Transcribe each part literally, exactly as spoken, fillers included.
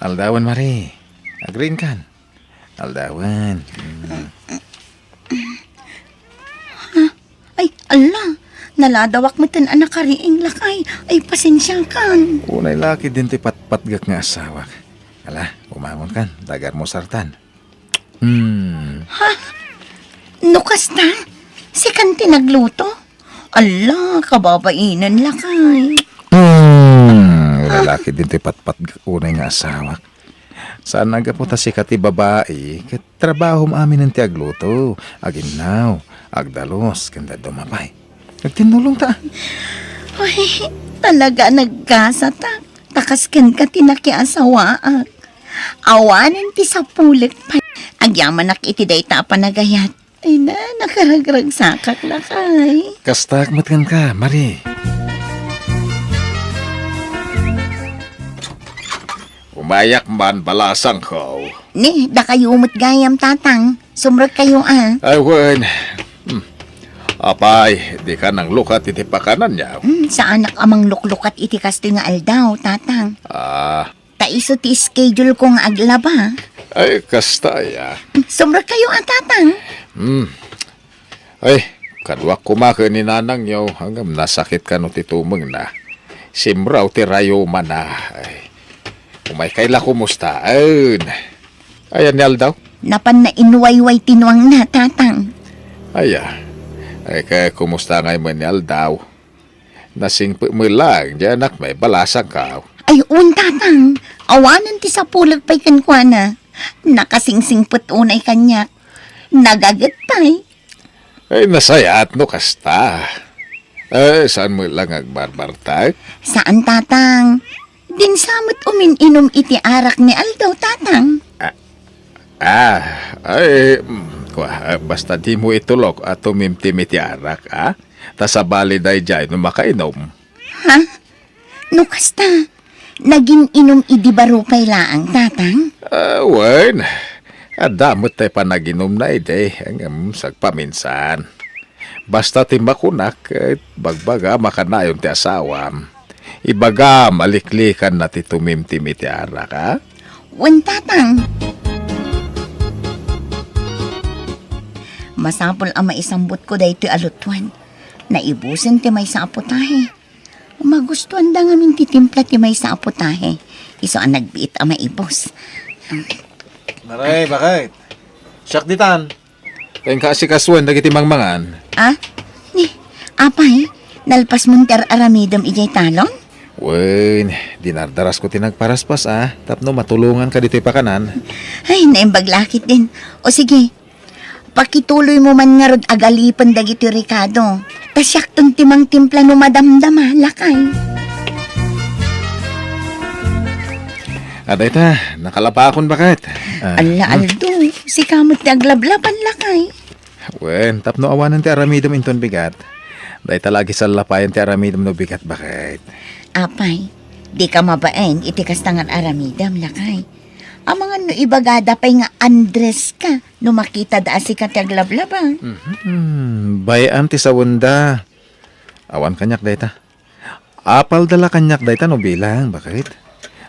Aldawen, Mari. Agriingkan. Aldawen. Mm. Ay, ala, naladawak metten a nakariing, lakay. Ay, pasensiakan. Unay la ketdin ti patpatgek nga asawak. Ala, umangonkan, ta agalmusartan. Hmm. Ha? No kasta, sikan ti nagluto? Ala, kababainen, lakay. Hmm, unay la ketdin ti patpatgek unay nga asawak. Saan a gapu ta sika ti babai, ket trabahom aminen ti agluto, aginnaw, agdalus, ken dadduma pay. Agtinnulongta. Ay, talaga a nagkasatak. Ta kas kenka ti nakiasawaak. Awanen ti sapulek pay. Agyamanak iti dayta a panagayat. Ay na, nakaragragsakak, lakay. Kastak met kenka, Mari. Umayak man, balasangko. Ni, dakayo met gayam, tatang. Sumrekkayo, a. Ay, wen. Hmm. Apay, dika nanglukat iti pakananyo? Hmm, saanak a mangluklukat iti kastoy nga aldaw, tatang. Ah. Ta isu ti schedule ko nga aglaba. Ay, kasta aya. Hmm, sumrekkayo, a, tatang. Hmm. Ay, kaduak koma ken ni nanangyo, ngem nasakit kano ti tumengna. Simraw ti rayumana. Ay, umaykay la kumustaen. Ayan ni aldaw? Napanna inwayway ti nuangna, tatang. Aya. Ay, kaya kumusta ngay met ni aldaw? Nasingpet met laeng diay anakmi, balasangko. Ay, wen, tatang. Awanen ti sapulek pay kenkuana. Nakasingsingpet unay kaniak. Nagaget pay. Ay, nasayaat no kasta. Eh, saan met la nga agbarbartek? Saan, tatang. Dinsa met umin-inum iti arak ni aldaw, tatang. Ah, ah, ay, mm, kua, ah, basta dimo itulok a tumimtim iti arak, a? Ta sabali daydiay no makainum. Ha? No kasta, nagin-inum idi baro pay laeng, tatang? Ah, wen, adda met tay panaginumna idi, ngem sagpaminsan. Basta ti makunak, ket bagbagam a kanayon ti asawam. Ibagam a liklikanna ti tumimtim iti arak, a? Wen, tatang. Masapul a maisambutko daytoy a lutoan. Naibusen ti maysa a putahe. Magustuanda ngamin ti timpla ti maysa a putahe. Isu a nagbiit a maibus. Maray, bakit? Siak ditan. Ken kaasikasuen dagiti mangmangan. Ah? Ni, apay, nalpasmon ti ar-aramidem idiay talon? Wen, dinardarasko ti nagparaspas, a, tapno matulonganka ditoy pakanan. Ay, naimbag la ketdin. O sige, pakituloymo man ngarud a galipen dagitoy rekado. Ta siakton ti mangtimpla no madamdama, lakay. A, dayta, nakalabakon, baket. Ah, Alla, hmm. Aldo, sika met ti aglablabak, lakay. Wen, tapno awanen ti aramidem inton bigat. Dayta la agisallapayen ti aramidem no bigat, baket. Apay, dika mabain iti kasta nga aramidem, lakay. Amangan no ibagada pay nga Andres ka no makitada a sika ti aglablabak. Mhm. Bay-am ti sawenda. Awan kaniak dayta. Apalda la kaniak dayta no bilang, baket?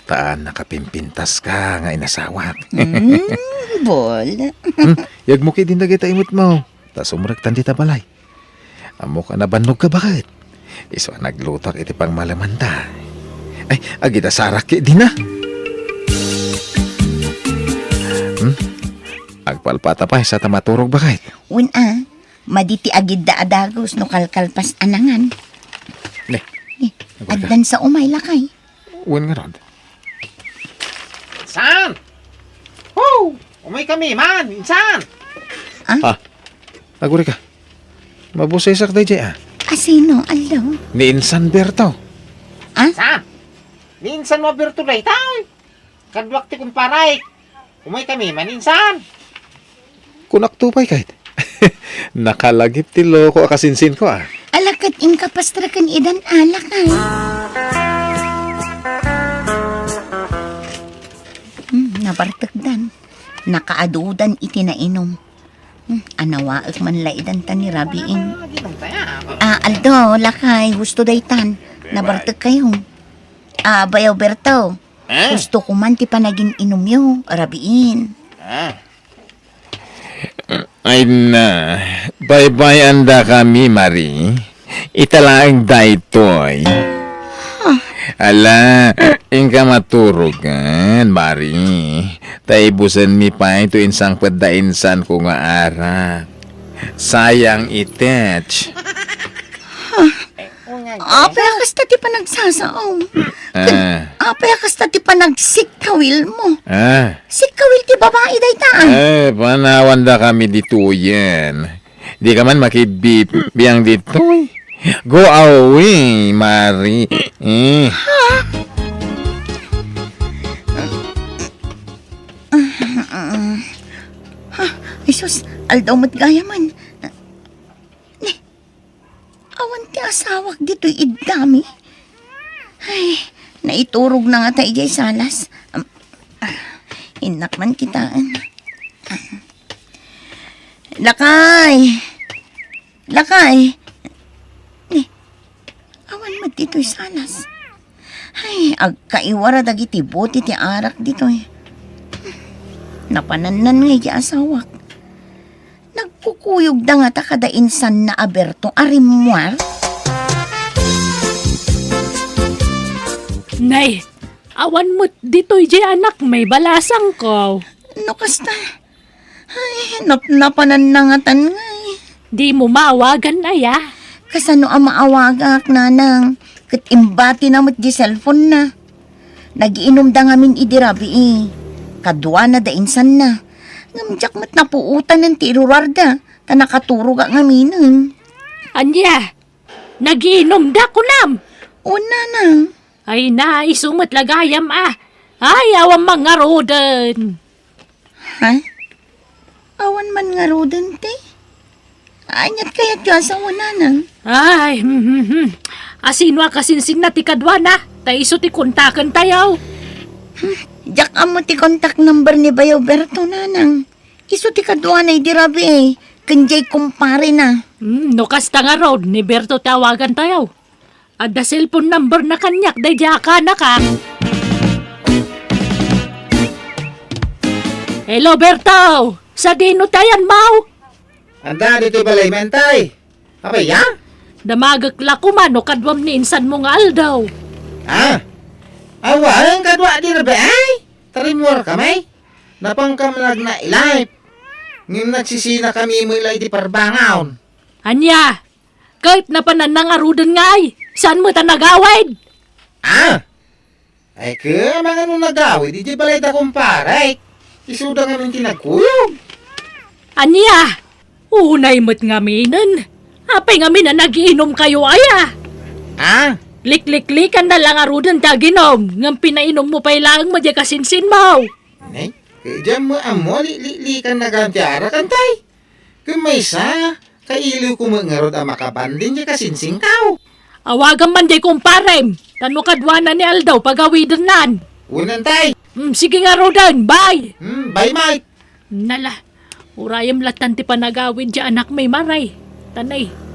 Ta nakapimpintaska nga inasawak. Mm, bol. Hmm, yegmo ketdin dagita imutmo. Ta sumrektan dita balay. Ammok a nabannogka, baket? Isu a naglutoak iti pangmalemanda. Ay, agidasarak ketdin a. Hmm? Agpalpata pay sa ta maturog, baket? Wen a, madi ti agidda a dagus no kalkalpas a nangan. Ne. Ne, agurayka. Addan sa umay, lakay. Wen ngarud. Insan! Ho! Umaykami man, insan! Ah? Ah, agurayka. Mabusesak daydiay, a. Asino, aldaw? Ni Insan Berto. Ah? Insan! Ni Insan mo Berto daytoy! Kaduak ti kumparay. Umaykami man, insan. Kunakto pay, ket. Nakalagip ti loko a kasinsinko, a. Ala ket inka pastreken idan, a, lakay. Hmm, nabartekdan. Nakaadudan iti nainum. Hmm, anawaek man la idan ta ni rabiin. Ah, aldaw, lakay, husto daytan. Nabartekkayo. Ah, bayaw Berto. Ah? Gusto ko man ti panagin-inumyo, rabiin. Ah. Ay na, baybay-andakami, Mari. Ita laeng daytoy. Ala, inka maturogan, Mari. Ta ibusenmi pay to insangpet da insanko nga arak. Sayang itech. Apay a kasta ti panagsasaom? Ah. Apay a kasta ti panagsikkawil mo? Ah. Sikkawil ti babai dayta, ah. Eh, panawandakami ditoyen. Dika man makibbibiang ditoy. Go away, Mari. Eh. Ha? Ha? Ay, sus, aldaw met gayam. Ni, awan ti asawak ditoy iddami. Ay, naiturog na ngata idiay salas. Am, ah, innak man kitaen. Ah. Lakay! Lakay! Ni, awan met ditoy salas. Ay, agkaiwara dagiti bote ti arak ditoy. Napanannan nga iti asawak. Nagkukuyogda ngata kada insanna a Berto a rimmuar? Nay, awan met ditoy diay anakmi, balasangko. No kasta, ay, nap-, napananna ngatan ngay. Dimo maawagan aya? Kasano a maawagak, nanang? Ket imbatina met di cellphone na. Nagiinumda ngamin idi rabii. Kaduana da insanna. Ngem diak met napuotanen ti iruarda, ta nakaturogak ngaminen. Ania? Nagiinumda, kunam? Wen, nanang. Ay na, isu met la gayam, ah. Ay, awan man ngaruden. Ha? Awan man ngaruden, te? Aniat kayat ti asawa, nanang? Ay, hmm, hmm, hmm. Asino a kasinsinna ti kaduana? Ta isu ti kontakentayo. Hmm, diak ammo ti contact number ni Bayaw Berto, nanang. Isu ti kaduana idi rabii, ken diay kumparena. Hmm, no kasta ngarud, ni Berto ti awagantayo. Adda cellphone number na kaniak daydiay a kanak, a. Hello, Berto! Sadino ti ayanmo? Anda, ditoy balay, Mentay. Apay, ya? Damagek la koma no kaduam ni insanmo nga aldaw. Ah? Awan, kadua di rabii? Tarimmuar kami? Napankam nagna-life. Ngem nagsisina kami met la iti parbangon. Ania? Ket napanan nangaruden ngay, saan met a nagawid? Ah! Ay, ket amangan no nagawid idiay balay da kumparek. Isuda ngamin ti nagkuyog. Ania? Unay met ngaminen. Apay ngamin a nagiinumkayo aya? Ah? Likliklikan na la ngaruden ti aginum, ngem pinainumo pay laeng met diay kasinsinmo. Ne? Ket diak met ammo, likliklikan na gayam ti arak, Entay. Ket maysa, kailiwko met ngarud a makabanding diay kasinsinko. Awagam man diay kumparem, ta no kaduana ni aldaw, pagawidennan. Wen, Entay. Hmm, sige ngaruden, bye. Hmm, bye, Mike. Nala, urayem lattan ti panagawid diay anakmi, Mari. Tanay.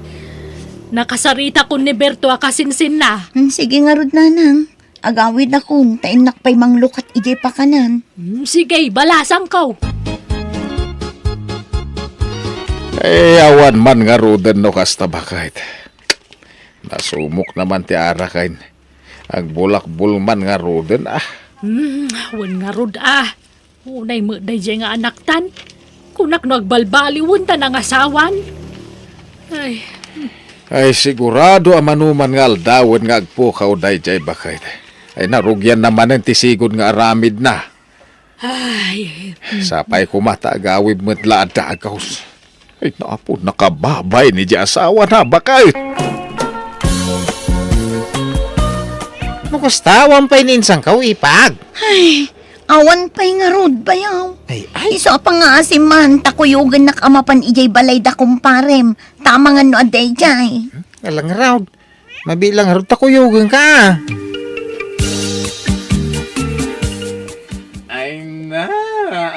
Nakasaritakon ni Berto a kasinsinna. Hmm, sige ngarud, nanang. Agawidakon, ta innak pay manglukat idiay pakanan. Hmm, sige, balasangko. Eh, awan man ngaruden no kasta, baket. Nasumok na man ti araken. Agbulakbul man ngaruden, ah. Hmm, wen ngarud, ah. Unay met daydiay nga anaktan. Kunak no agbalbaliwen ta nangasawan. Ay. Ay, sigurado a manoman nga aldawen nga agpukaw daydiay, baket. Ay, narugianna manen ti sigud nga aramidna. Ay. Sapay koma ta agawid met la a dagus. Ay, napo, nakababay ni di asawana, baket. No kasta, awan pay ni insangko, ipag. Ay, awan pay ngarud, bayaw. Ay, ay. Isu a pangngaasim man, ta kuyogennak a mapan idiay balay da kumparem. Tama nga no adda idiay. Hmm? Alang ngarud. Mabiit lang ngarud ta kuyogenka. Ay na,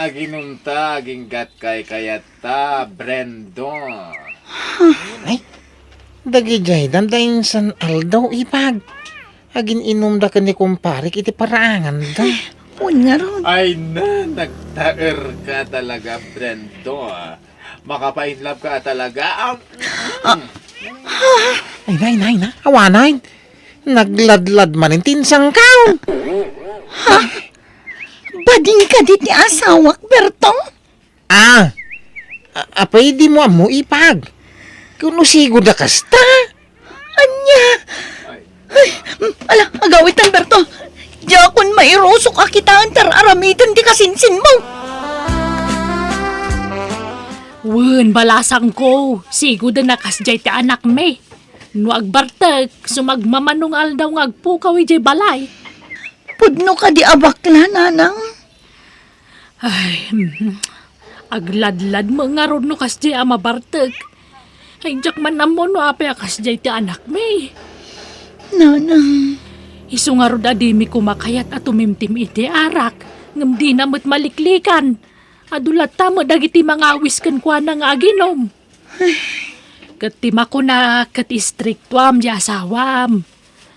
aginumta, aginggat kaykayatta, Brendo. Ay, dagidiay, danda insan aldaw, ipag. agin-inumda ken ni kumparek iti paraanganda. Wen ngarud. Ay na, nagtaerka talaga, Brendo. Makapainlove ka talaga. Ah, mm. Ay na, ay na, ay na. Awanen. Nagladlad manen ti insangkaw. Ha? Bading kadi ti asawak, Berto? Ah, a-, apay dimo ammo, Ipag? Kuno sigud a kasta? Ania? Ay, ala, agawitan, Berto. Diakon mairusok a kitaen ti ar-aramiden ti kasinsinmo. Wen, balasangko, sigud a kasdiay ti anakmi. No agbartek, sumagmamano nga aldaw nga agpukaw idiay balay. Pudno kadi a bakla, nanang? Ay, mhm. Agladlad met ngarud no kasdiay a mabartek. Ay, diak man ammo no apay a kasdiay ti anakmi. Nanang. Isu ngarud a dimi koma kayat a tumimtim iti arak, ngem dina met maliklikan. Adu latta met dagiti mangawis kenkuana nga aginom. Ket ti makuna ket istriktuam ti asawam.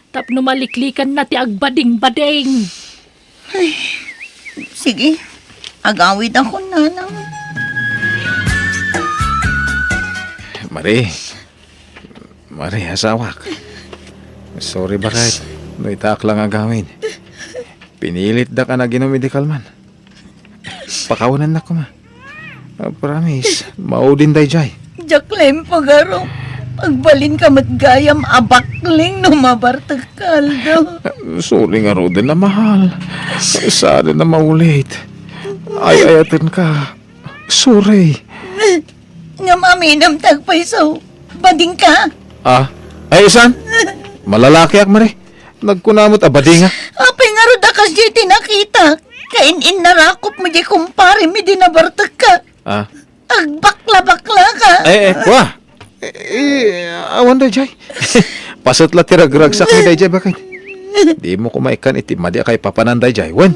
Tapno maliklikanna ti agbadingbading. Ay, sige, agawidakon, nanang. Mari, Mari, asawak. Sorry, baket no itaak lang agawid. Pinilitdak a naginom idi kalman. Pakawanennak koma. Ah, promise, maudin daydiay. Diak laeng pagaro. Agbalinka met gayam a bakling no mabartek ka aldaw. Sorry ngaruden a mahal. Saan a maulit. Ay-ayatenka. Sorry. Ngem aminem ti agpayso. Badingka. Ah, ay, insan? Malalakiak, Mari. Nagkuna met a badingak. Apay ngarud a kasdiay ti nakitak? Kain-innarakop met diay kumparem idi nabartekka. Ah. Agbakla-baklaka. Eh, eh, kua. Eh, eh, awan daydiay. Paset la ti ragragsak mi daydiay, baket. Dimo koma ikkan iti madi a kaipapanan daydiay, wen.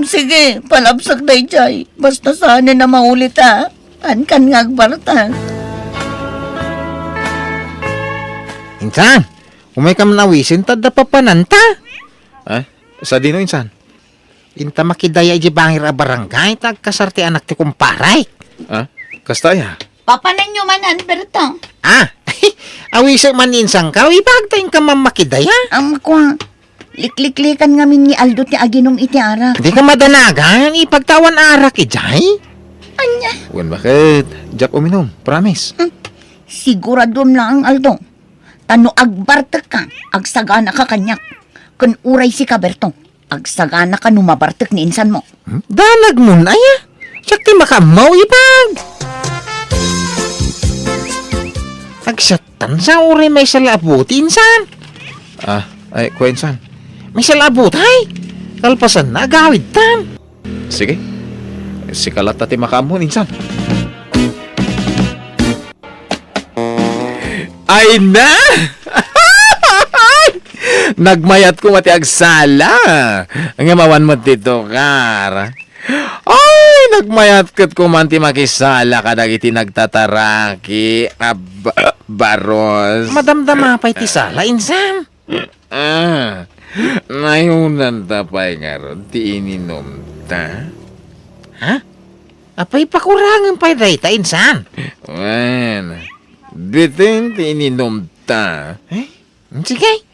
Sige, palabsak daydiay. Basta saan a maulit, a. Kankan nga agbartek. Insan, umayka man awisen ta adda papananta. Ah? Sadino, insan? Inta makidaya idiay bangir a barangay ta agkasar ti anak ti kumparek. Ah? Kasta aya? Papananyo manen, Berto? Ah, awisek man ni insangkaw, Ipag, ta inka man makidaya. Am, kua, likliklikan ngamin ni Aldo ti aginom iti arak. Dika madanagan, Ipag, ta awan arak idiay. Ania? Wen, baket? Diak uminom, promise. Hmm. Siguraduem laeng, Aldo. Ta no agbartekka, agsaganaka kaniak. Ken uray sika, Berto. Agsaganaka no mabartek ni insanmo. Hmm? Danagmon aya? Siak ti makaammo, Ipag. Agsiattan sa uray maysa la a buti, insan. Ah, ay, kua, insan. Maysa la a buti, ay. Kalpasanna, agawidtan. Sige. Sika latta ti makaammo, insan. Ay na! Nagmayat koma ti agsala. Ngem awan met ti tukar. Ay, nagmayat ket koma ti makisala kadagiti nagtataraki a ba-, baros. Madamdama pay ti sala, insan. Ah, nayonan ta pay ngarud ti ininumta? Ha? Apay, pakurangen pay dayta, insan? Wen, bitin ti ininumta. Eh? Sige,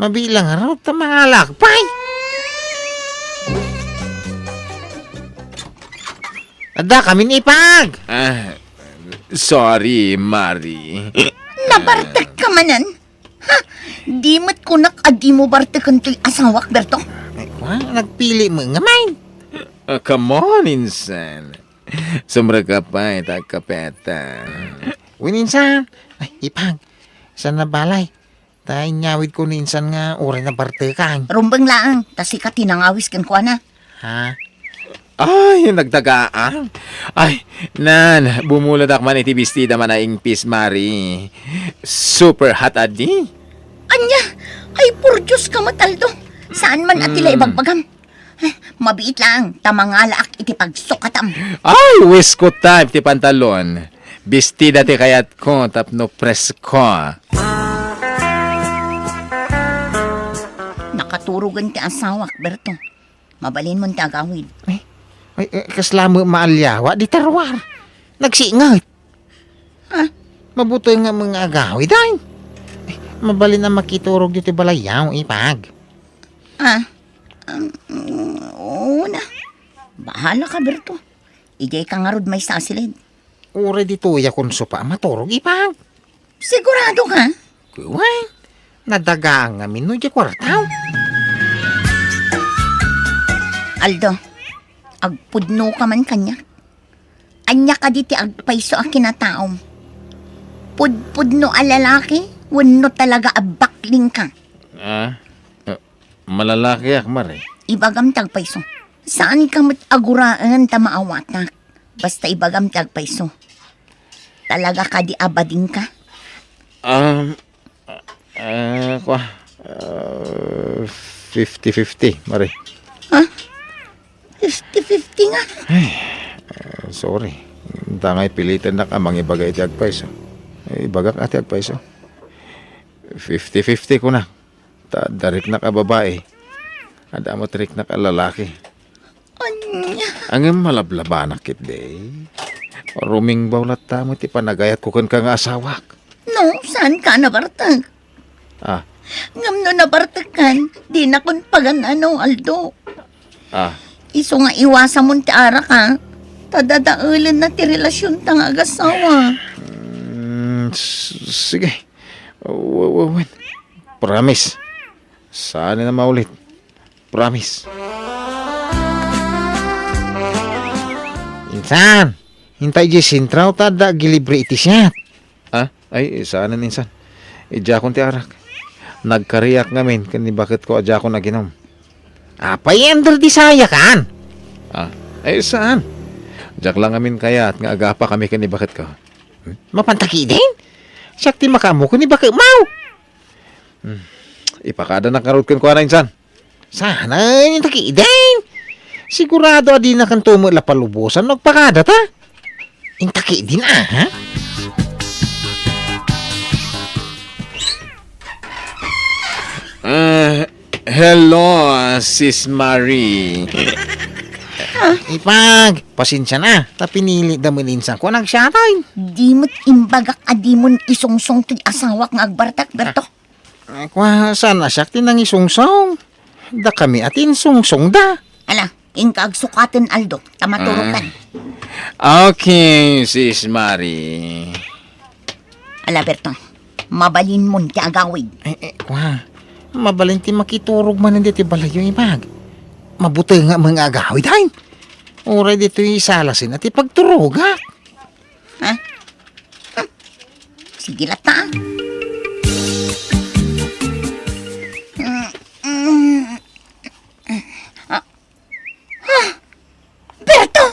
mabiit la ngarud ta mangalak pay. Adda kamin, Ipag. Ah, sorry, Mari. Nabartek ka manen? Ha? Di met kunak a dimo barteken toy asawak, Berto? Ay, wa, nagpili met ngamin. Ah, come on, insan. Sumrek ka pay ta agkapeta. Wen, insan. Ay, Ipag. Saan a balay? Ta inyawidko ni insan nga uray nabartekan. Rumbeng laeng, ta sika ti nangawis kenkuana. Ha? Ay, nagtagaan. Ay, nan, bumuladak man iti bestida man a ingpis, Mari. Super hot a di? Ania? Ay, por Dios ka met, Aldo. Saan man a ti la ibagbagam? Eh, mabiit laeng, ta mangalaak iti pagsukatam. Ay, waistcoat type ti pantalon. Bestida ti kayatko tapno presko. turogen ti asawak, Berto. Mabalinmon ti agawid. Ay, ay, eh, kasla met maaliawa dita ruar. Nagsinget. Ah? Mabuteng nga mga agawid, ay. Ay, mabalin a makiturog ditoy balayyo, Ipag. Ah, um, oo na. Bahala ka, Berto. Idiay ka ngarud maysa a silid. Uray ditoy a kunso pa a maturog, Ipag. Sigurado ka? Wen, nadagaang ngamin no diay kuartaw. Aldo, agpudno ka man kaniak. Ania kadi ti agpayso a kinataom? Pudpudno a lalaki wenno talaga a bakling ka? Ah, eh, malalakiak, Mare. Ibagam ti agpayso. Saan ka met a guraen ta maawatak? Basta ibagam ti agpayso. Talaga kadi a bading ka? Um, ah, kua, ah, fifty fifty, Mare. Ha? Fifty fifty nga? Ay, ah, sorry. Ita ngay pilitannak a mangibaga iti agpayso. Eh, ibagak a ti agpayso. Fifty fifty, kuna. Ta adda riknak a babai. Adda met riknak a lalaki. Ania? Ngem malablabanak ketdi. Rumingbaw latta met ti panagayatko kenka nga asawak. No, saan ka nabartek? Ah. Ngem no nabartek kan, dinakon pagan-ano, Aldo. Ah. Isu nga iwasamon ti arak, ha? Ta dadaelenna ti relasionta nga agasawa. Mm, s-, sige. W-, w-, wen. Promise. Saan na maulit. Promise. Insan, inta idiay sentraw ta adda agilibre iti siat. Ah, ay, saanen insan. Idiakon ti arak. Nagkariak ngamin ken ni baketko a diakon aginom. Apay, under di sayakan? Ah, ay, saan? Diak lang ngamin kayat nga agapa kami ken ni baketko. Hmm? Mapanta ketdin? Siak ti makaammo ken ni baketmo. Hmm. Ipakadanak ngarud kenkuana insan. Saan, inta ketdin? Sigurado a dinakanto met la palubosan no agpakadata. Inta ketdin, a, ha? Ah, hello, ah, Sis Marie. Ipag, pasensiana, ta pinilitda met insan a nagsiatay. Di met imbagak a dimon isungsong ti asawak nga agbartek, Berto. Ah, kua, saan a siak ti nangisungsong? Dakami a ti insungsongda. Ala, inka agsukaten, Aldo, ta maturokan. Ah. Okay, Sis Marie. Ala, Berto, mabalinmon ti agawid. Eh, eh, kua, mabalin ti makiturog manen ditoy balayyo, Ipag. Mabuteng nga mga agawid, ay. Uray ditoy isalasen a ti pagturogak. Ha? Hmm. Sige latta, a. Mm, mm. Ah. Ah. Berto!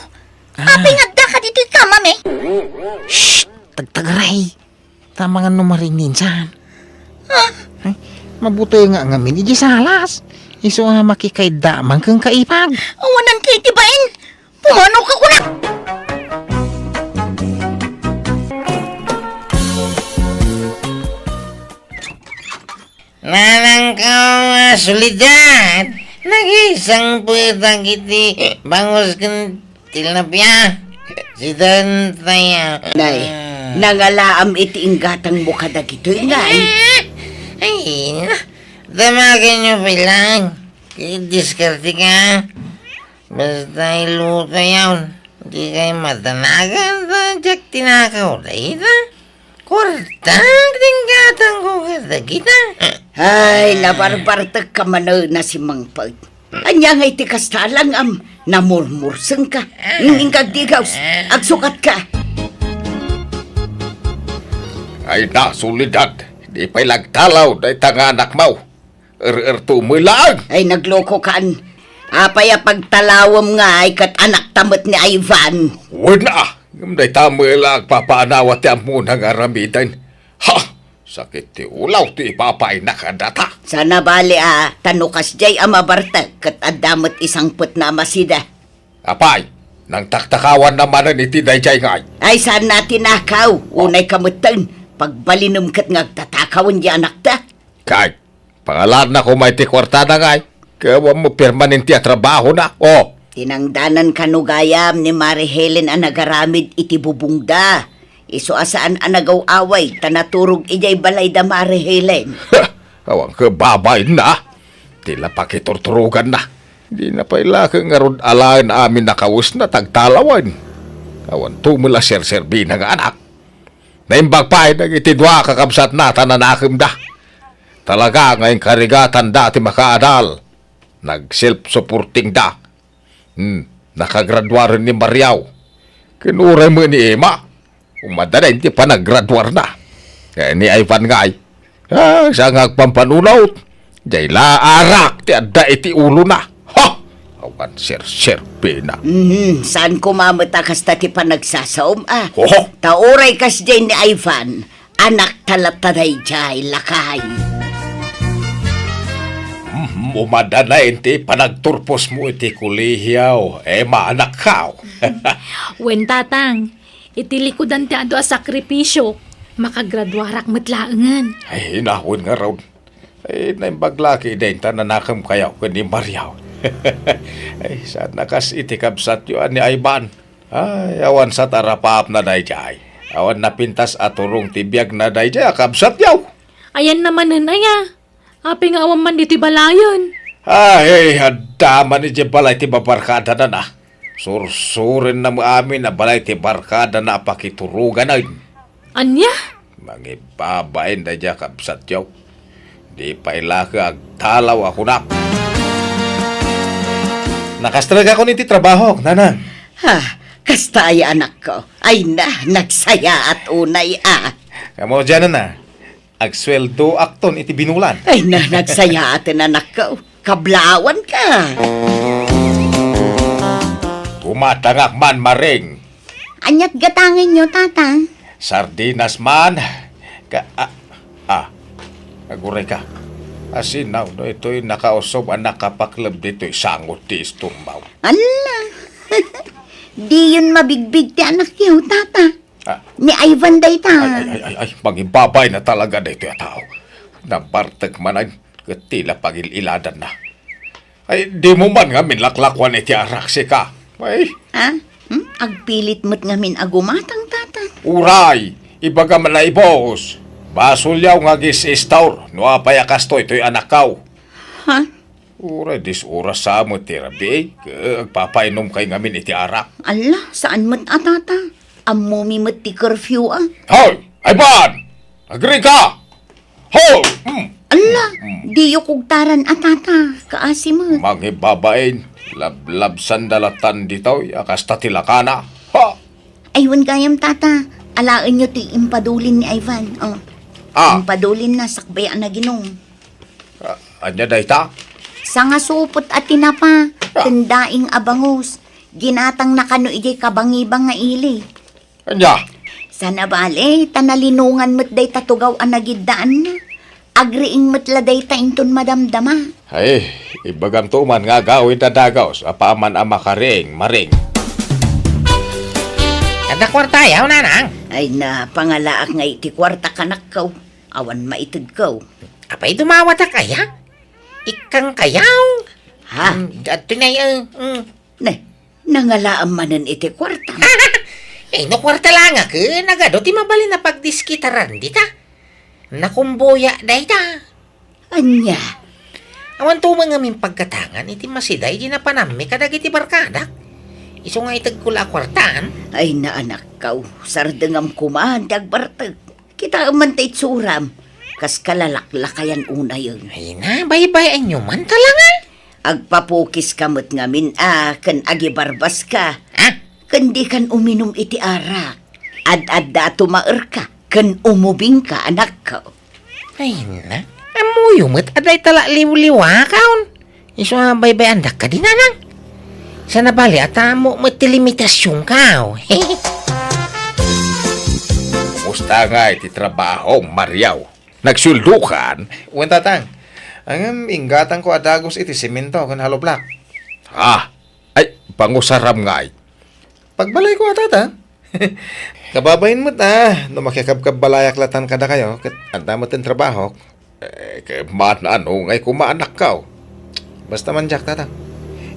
Ah. Apay nga addaka ditoy kamam, e? Shh! Tagtagaray! Tama nga no marinninsan. Ah. Ay, mabuteng nga ngamin idiay salas. Isu a makikaydda man kenka, Ipag. Awanan kayo ti bain. Pumano ka kuna? Nanangkaw a Soledad, nagisangpetak iti bangus ken tilapia. Sidan tayo. Nay, nangalaam iti inggatangmo kadagitoy, ngay. Ay, na, damagenyo pay laeng. Diskarte ka. Basta iluto yaon, di kay matanagan ta diak tinakaw dayta. Kurtak ti inggatangko kadagita. Ay, nabarbartek ka manen a simangpet. Ania nga iti kasta lang am, namurmurseng ka. Ngingkagdigaws, agsukat ka. Ay na, Soledad, di pay lagtalaw dayta nga anakmo. Er-erto met laeng. Ay, naglokokan. Apay a pagtalawem ngay ket anakta met ni Ivan? Wen a, ngem dayta met la agpapaanawa ti ammona nga aramiden. Ha! Sakit ti ulaw ti ipapainak a data. Saan a bali a, ta no kasdiay a mabartek ket adda met isangpetna a masida. Apay, nangtaktakawanna manen iti daydiay ngay? Ay, saan a tinakaw, unay ka metten. Pagbalinem ket nga agtatakawen di anakta. Kay, Pangalanna koma iti kuartada ngay. Kayatmo permanente a trabahona. O. Tinangdanan kano gayam ni Mari Helen a nagaramid iti bubongda. Isu a saan a nagaw-away ta naturog idiay balayda Mari Helen. Awan ket babainna. Ti la pakiturturoganna. Dina pay la ket ngarud alaen amin a kawesna ti agtalawen. Awan tumel a serserbina nga anak. Naimbag pay dagiti dua a kakabsatna ta nanakemda. Talaga nga inkarigatanda ti makaadal. Nag-self-supportingda. Hmm, nakagraduaren ni Mariaw. Ken uray met ni Emma. Umadda daydi panagraduarna. Eh, ni Ivan ngay. Ah, sa nga agpampanunot. Jay la arak ti adda iti ulona. Ha! Awan serserbina. Mhm, saan koma met a kasta ti panagsasaom, a? Oho. Ta uray kasdiay ni Ivan, anakta latta daydiay, lakay. Mhm, umadda na iti panagturposmo iti kolehio, Emma, anakko. Wen, Tatang, iti likudan ti adu a sakripisio, makagraduarak met laengen. Ay, inawen ngarud. Ay, naimbag la ket dayta nanakemkayo ken ni Mariaw. Ay, saan a kas iti kabsatyo a ni Ivan. Ay, awan sa tarapaapna daydiay. Awan napintas a turong ti biagna daydiay a kabsatyo. Ayanna manen aya? Apay nga awan man ditoy balayen? Ay, adda man idiay balay ti babarkadana. Sursurenna met amin a balay ti barkadana a pakituroganen. Ania? Mangibabain daydiay a kabsatyo. Di pay la ket agtalaw a kunak. Nakastrek ako iti trabahok, nanang. Ha, kasta aya, anakko. Ay na, nagsayaat unay a. Kamo diay, nanang. Agsueldoakton iti binulan. Ay na, nagsayaaten, anakko. Kablawanka. Gumatangak man, Maring. Aniat gatangenyo, Tata? Sardinas man. Ka, ah, ah. Aguray ka. Asinaw no itoy nakausob a nakapakleb ditoy sango ti istorbaw. Ala! Diyon mabigbig ti anakyo, Tata. Ah. Ni Ivan dayta. Ay, ay, ay, ay, ay, mangibabain na talaga daytoy a tao. Nabartek manen, ket ti la pagil-iladanna. Ay, dimo man ngamin laklakuan iti arak, sika. Ay. Ha? Hmm? Agpilit met ngamin a gumatang, Tata. Uray, ibagam a naibus. Basolyo nga agis-istor, no apay a kastoy toy anakko. Ha? Uray, dis oras sa met ti rabii, ket agpapainomkay ngamin iti arak. Ala, saan met a, Tata? Ammomi met ti curfew a. Hoy! Ivan! Agrika! Hoy! Hmm. Ala, hmm. Diyo kugtaran a, Tata. Kaasi met. Mangibabain, lablabsanda latan ditoy, a kasta ti lakana. Ha! Ay, wen gayam, Tata. Alaenyo ti impadulin ni Ivan. Oh. Ah. Impadulin na, sakbay a naginom. Ah, ania dayta? Sangasupot a tinapa, ah, ken daing a bangus. Ginatangna kano idiay kabangibang nga ili. Ania? Sana bale, ta nalinongan met dayta tugaw a nagiddaanna. Agriing met la dayta inton madamdama. Ay, ibagamto man nga agawid a dagus, apaman a makariing, Maring. Adda kuartayo, nanang? Ay na, pangalaak nga iti kuarta, kanakko. Awan maitedko. Apay dumawatak aya? Ikkang kayaw? Ha? Mm, adto na, eh, mm. Ne, nangalaam manen iti kuarta. Eh, no kuarta la nga ket nagadu ti mabalin a pagdiskitaran dita. Nakumboya dayta. Ania? Awan tumo ngamin pagkatangan iti masida idi napanammi kadagiti barkadak. Isu nga itedko la a kuartaan. Ay, naanakkaw, sardengam koma ti agbartek. Kitaem man ta itsuram, kas kalalaklakayan unayen. Ay na, baybay-anyo man talaga. Agpapukiska met ngamin a ken agibarbaska. Ha? Ken dikan uminum iti arak. Ad-adda a tumaerka ken umubingka, anakko. Ay na, ammoyo met a dayta la liwliwakon. Isu a baybay-andak kadi, nanang. Sana bale a tamo met ti limitasionka. Kumusta ngay ti trabaho, Mariaw? Nagsueldokan? Wen, tatang. Ngem inggatangko a dagus iti semento ken hollow block. Ah, ay, pangusaram ngay. Pagbalayko a, tatang. Kababain met a, no makikabkabbalayak latan kadakayo, ket adda met ti trabahok. Eh, kayatman, ano ngay koma, anakko? Basta man diak, tatang.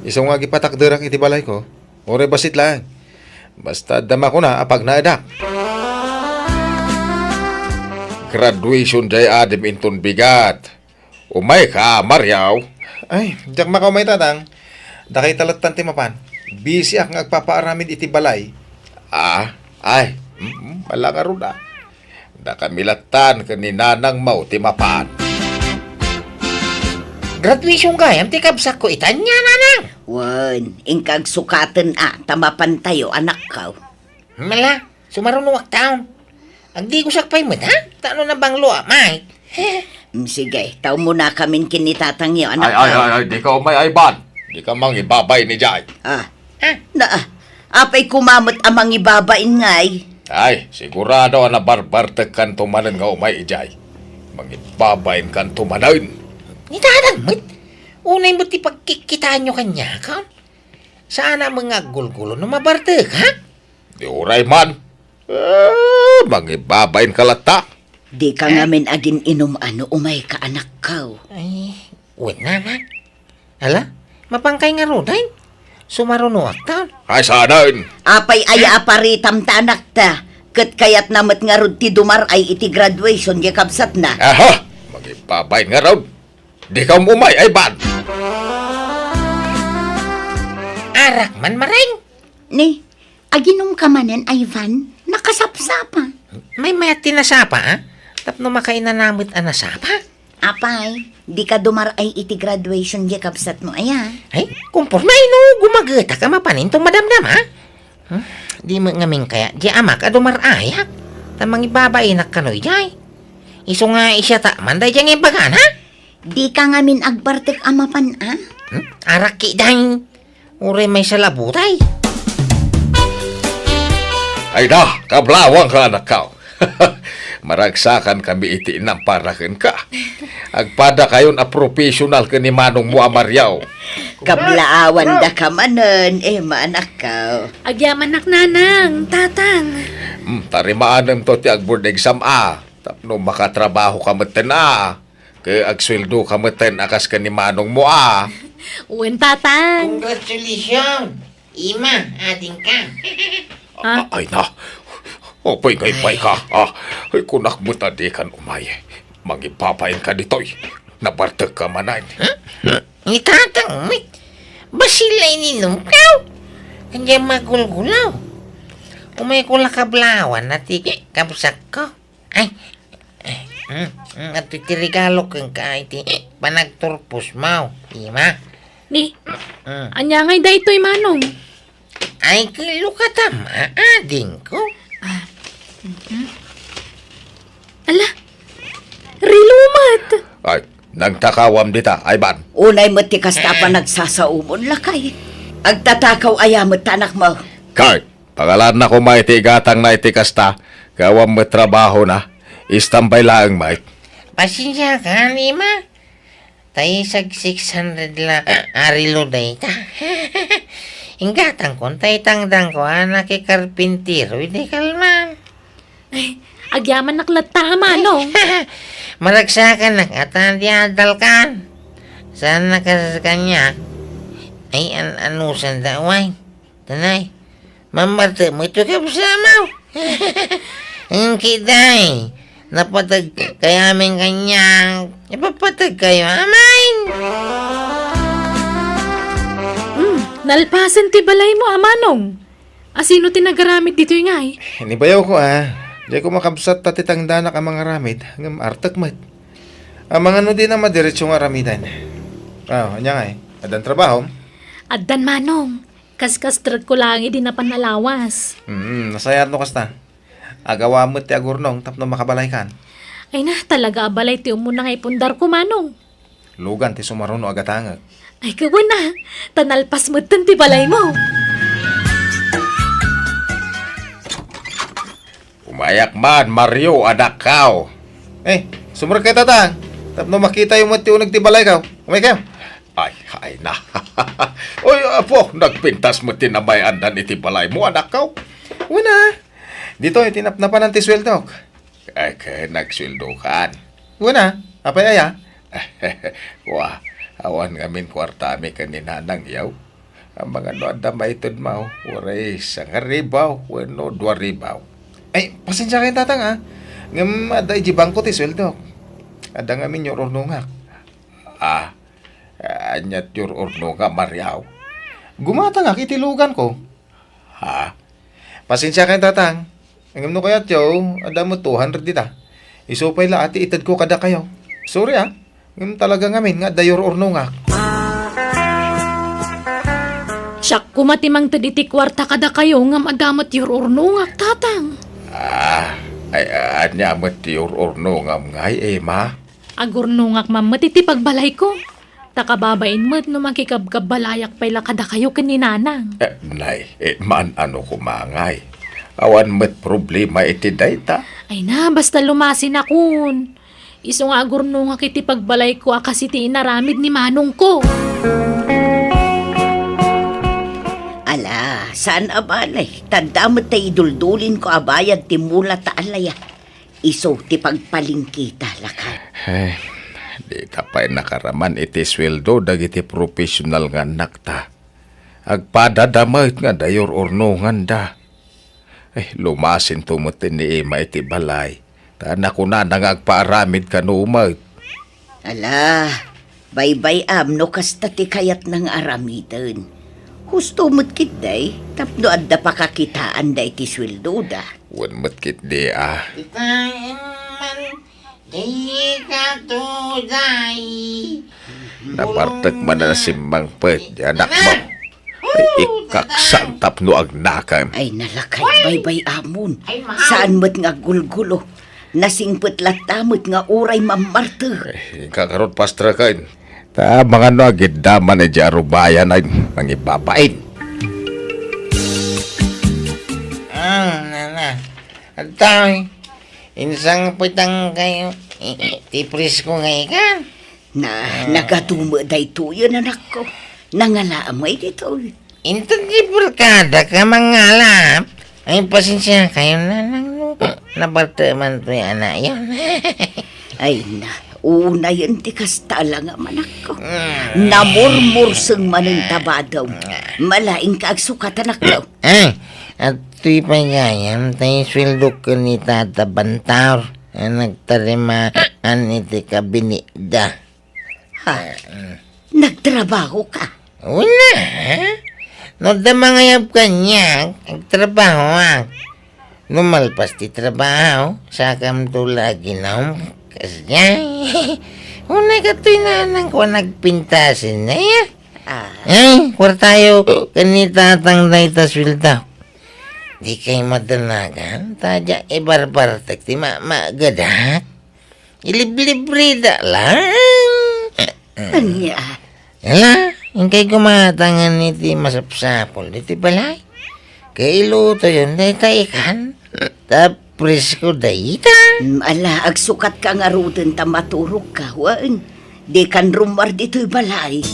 Isu nga agipatakderak iti balayko. Uray bassit laeng. Basta adda makuna a pagnaedak. Graduation diay adim inton bigat. Umayka, Mario. Ay, diak makaumay, tatang. Dakayta lattan ti mapan. Bisiak nga agpapaaramid iti balay. Ah, ay, mm, bala ngarud, ah. Dakami lattan ken ni nanangmo ti mapan. Graduation gayam ti kabsatko ita, ania, nanang? Wen, inka agsukaten a, ta mapantayo, anakko. Mala, sumarunoak taon. Agdigosak pay met, ha? Ta no nabanglo a, may. Mm, sige, ta umunakamin ken ni tatangyo, anak. Ay, ay, ay, ay, dika umay, Ivan. Dika mangibabain idiay. Ah. Ha? Na, ah, apay koma met a mangibabain ngay? Ay, sigurado a nabarbartekkanto manen nga umay idiay. Mangibabainkanto manen. Ni tatang met? Unay met ti pagkikkitaanyo kaniak, ha? Saan a nga aggulgulo no mabartek, ha? Di uray man. Eh, mangibabainka latta. Dika ngamin agin-inum a no umayka, anakko. Ay, wen, nanang. Ala, mapankay ngaruden? Sumarunoak taon. Ay, saanen? Apay aya a paritam ta anakta? Ket kayatna met ngarud ti dumar-ay iti graduation diay kabsatna. Aha! Mangibabain ngarud. Dika umay, Ivan. Arak man, Maring. Ni, aginumka manen, Ivan? Nakasapsapa. Maymayat ti nasapa, a? Tapno makainana met a nasapa? Apay, dika dumar-ay iti graduation diay kabsatmo aya? Ay, kumporme no gumagetak a mapanen inton madamdama. Hmm? Di met ngamin kayat diay amak a dumar-ayak. Ta mangibabainak kano idiay. Isu nga siataman daydiay nga imbagana. Dika ngamin agbartek a mapan, a? Hmm? Arak ketdin. Uray maysa la butay. Ay da, kablawangka, anakko. Maragsakankami iti inampara kenka. Agpadakayon a professional ken ni manongmo a Mario. Kablaawandaka manen, Emma, anakko. Agyamanak, nanang, tatang. Hmm, tarimaanemto ti agboard exam a. Tapno makatrabahoka metten a. Ket agsueldoka metten a kas ken ni manongmo a. Wen, tatang. Congratulations, Emma, adingka. Ha? A-, ay na. Apay nga imayka, a? Ay, kunak met a dikan umay. Mangibabainka ditoy. Nabartekka manen. Hmm? Ni tatang met. Bassit la ininumko. Kanya magulgulaw. Umayko la kablawan a ti kabsatko. Ay, eh, mm, mm, adtoy ti regalo kenka iti panagturposmo, Emma. Ni, mm. Ania ngay daytoy, manong? Ay, ket lukatam, a, adingko. Ah, mhm. Ala, relo met. Ay, nagtakawam dita, Ivan. Unay met ti kasta a panagsasaomon, lakay. Agtatakaw aya met ta anakmo? Kay, Pangalaanna koma iti igatangna iti kasta, ket awan met trabahona. Istambay laeng met. Pasensiakan, Emma. Ta isag six hundred la a relo dayta. Inggatangkon ta itangdanko a nakikarpintero idi kalman. Ay, agyamanak latta a manong. Maragsakanak a ta di adalkan. Saan na kas kaniak? Ay, an-, anusan da, way. Tanay, mamartek met ti kabsatmo. Inki, day. Napateg kay amin kaniak. Ipapateg kayo amin. Hmm, nalpasen ti balaymo a manong. A, sino ti nagaramid ditoy ngay? Ni bayawko, a. Diay ko makabsat ta ti tangdanak a mangaramid, ngem artek met. Amangan no dina madiretso nga aramiden. A, ania ngay? Addan trabahom? Addan, manong. Kaskastrekko laeng idi napan a lawas. Mm, nasayaat no kasta. Agawa met ti agurnong tapno makabalaykan. Ay na, talaga a balay ti umuna nga ipundarko, manong. Lugan ti sumaruno a gatangek. Ay, kawan a, ta nalpas metten ti balaymo. Umayak man, Mario, anakko. Eh, sumrekkayo, tatang. Tapno makitayo met ti uneg ti balayko. Umaykayo. Ay, ay na. Oy, apo, nagpintas met ti namay-andan iti balaymo, anakko. Wen a. Ditoy, ti napnapanan ti sueldok. Ay, ket nagsueldokan. Wen a. Apay aya? Wa, awan ngamin kuartami ken ni Nanang, yaw. Amangan no adda maitedmo, uray sangaribu wenno duaribu. Ay, pasensiakayon, Tatang, a. Ngem adda idiay bangko ti sueldok. Adda ngamin yur-urnongak. A, ania ti yur-urnongam, Maria? Gumatangak iti luganko. Ha? Pasensiakayon, Tatang. Ngem no kayatyo, adda met two hundred dita. Isu pay la a ti itedko kadakayo. Sorry, a. Ngem talaga ngamin nga adda yur-urnongak. Siak koma ti mangted iti kuarta kadakayo ngem adda met yur-urnongak, Tatang. A, ay, ania met ti yur-urnongam ngay, Emma? Agurnongak man met iti pagbalayko. Ta kababain met no makikabkabbalayakpay la kadakayo ken ni Nanang. E, nay, e, maan-ano koma ngay. Awan met problema iti dayta. Ay na, basta lumasinakon. Isu nga agurnongak iti pagbalayko a kas iti inaramid ni manongko. Ala, saan a balay. Ta adda met ti iduldulinko a bayad ti mula ta alaya. Isu ti pagpalengketa, lakay. Ay, dita pay nakaraman iti sueldo dagiti professional nga annakta. Agpadada met nga adda yur-urnonganda. Ay, lumasinto met ni Emma iti balay. Ta nakunana nga agpaaramid kano met. Ala, baybay-am no kasta ti kayatna nga aramiden. Husto met ketdi, tapno adda pakakitaanda iti sueldoda. Wen met ketdi a. Ita man, di ka tuday. Nabartek man a nasimmangpet ti anakmo. Ay, ikkaksan tapno agnakem. Ay, nalakay, baybay-amon. Ay, mahal. Saan met nga aggulgulo. Nasingpet latta met nga uray mammartek. Ay, inka ngarud, pastreken. Ta amangan no agidda man idiay arubayan a mangibabain. Ah, nana. Adtoy, insangpetankayo ti presko nga ikan. Na, ah, nagadu met daytoyen, anakko. Nangalaam ditoy. Inted ti barkada ka mangala. Ay, pasensiakayon, Nanang, no nabartek man toy anakyo. Ay na, unayen ti kasta la nga manakko. Mm. Namurmurseng manen ta badom. Malaing ka agsukat, anakko. Ay, adtoy pay gayam ti sueldok ken ni Tata Bantaur a nagtarimaan iti kabinetda. Ha? Nagtrabaho ka? Una, ha? No adda mangayab kaniak, agtrabahoak. No malpas ti trabaho, sakamto la aginaw. Kasdiay. Una, katoy, Nanangko a nagpintasen, aya? Ah. Ay, kuartayo ken ni Tatang dayta sueldo. Dikay madanagan, ta diak ibarbartek ti ma-, maagedak. Iliblibrida lang. Ania? Ala, inkay gumatangan iti masapsapul ditoy balay. Kailutoyon dayta ikan. Ta presko dayta. Mm, ala, agsukatka ngaruden ta maturogka, wen. Dikan rummuar ditoy balay.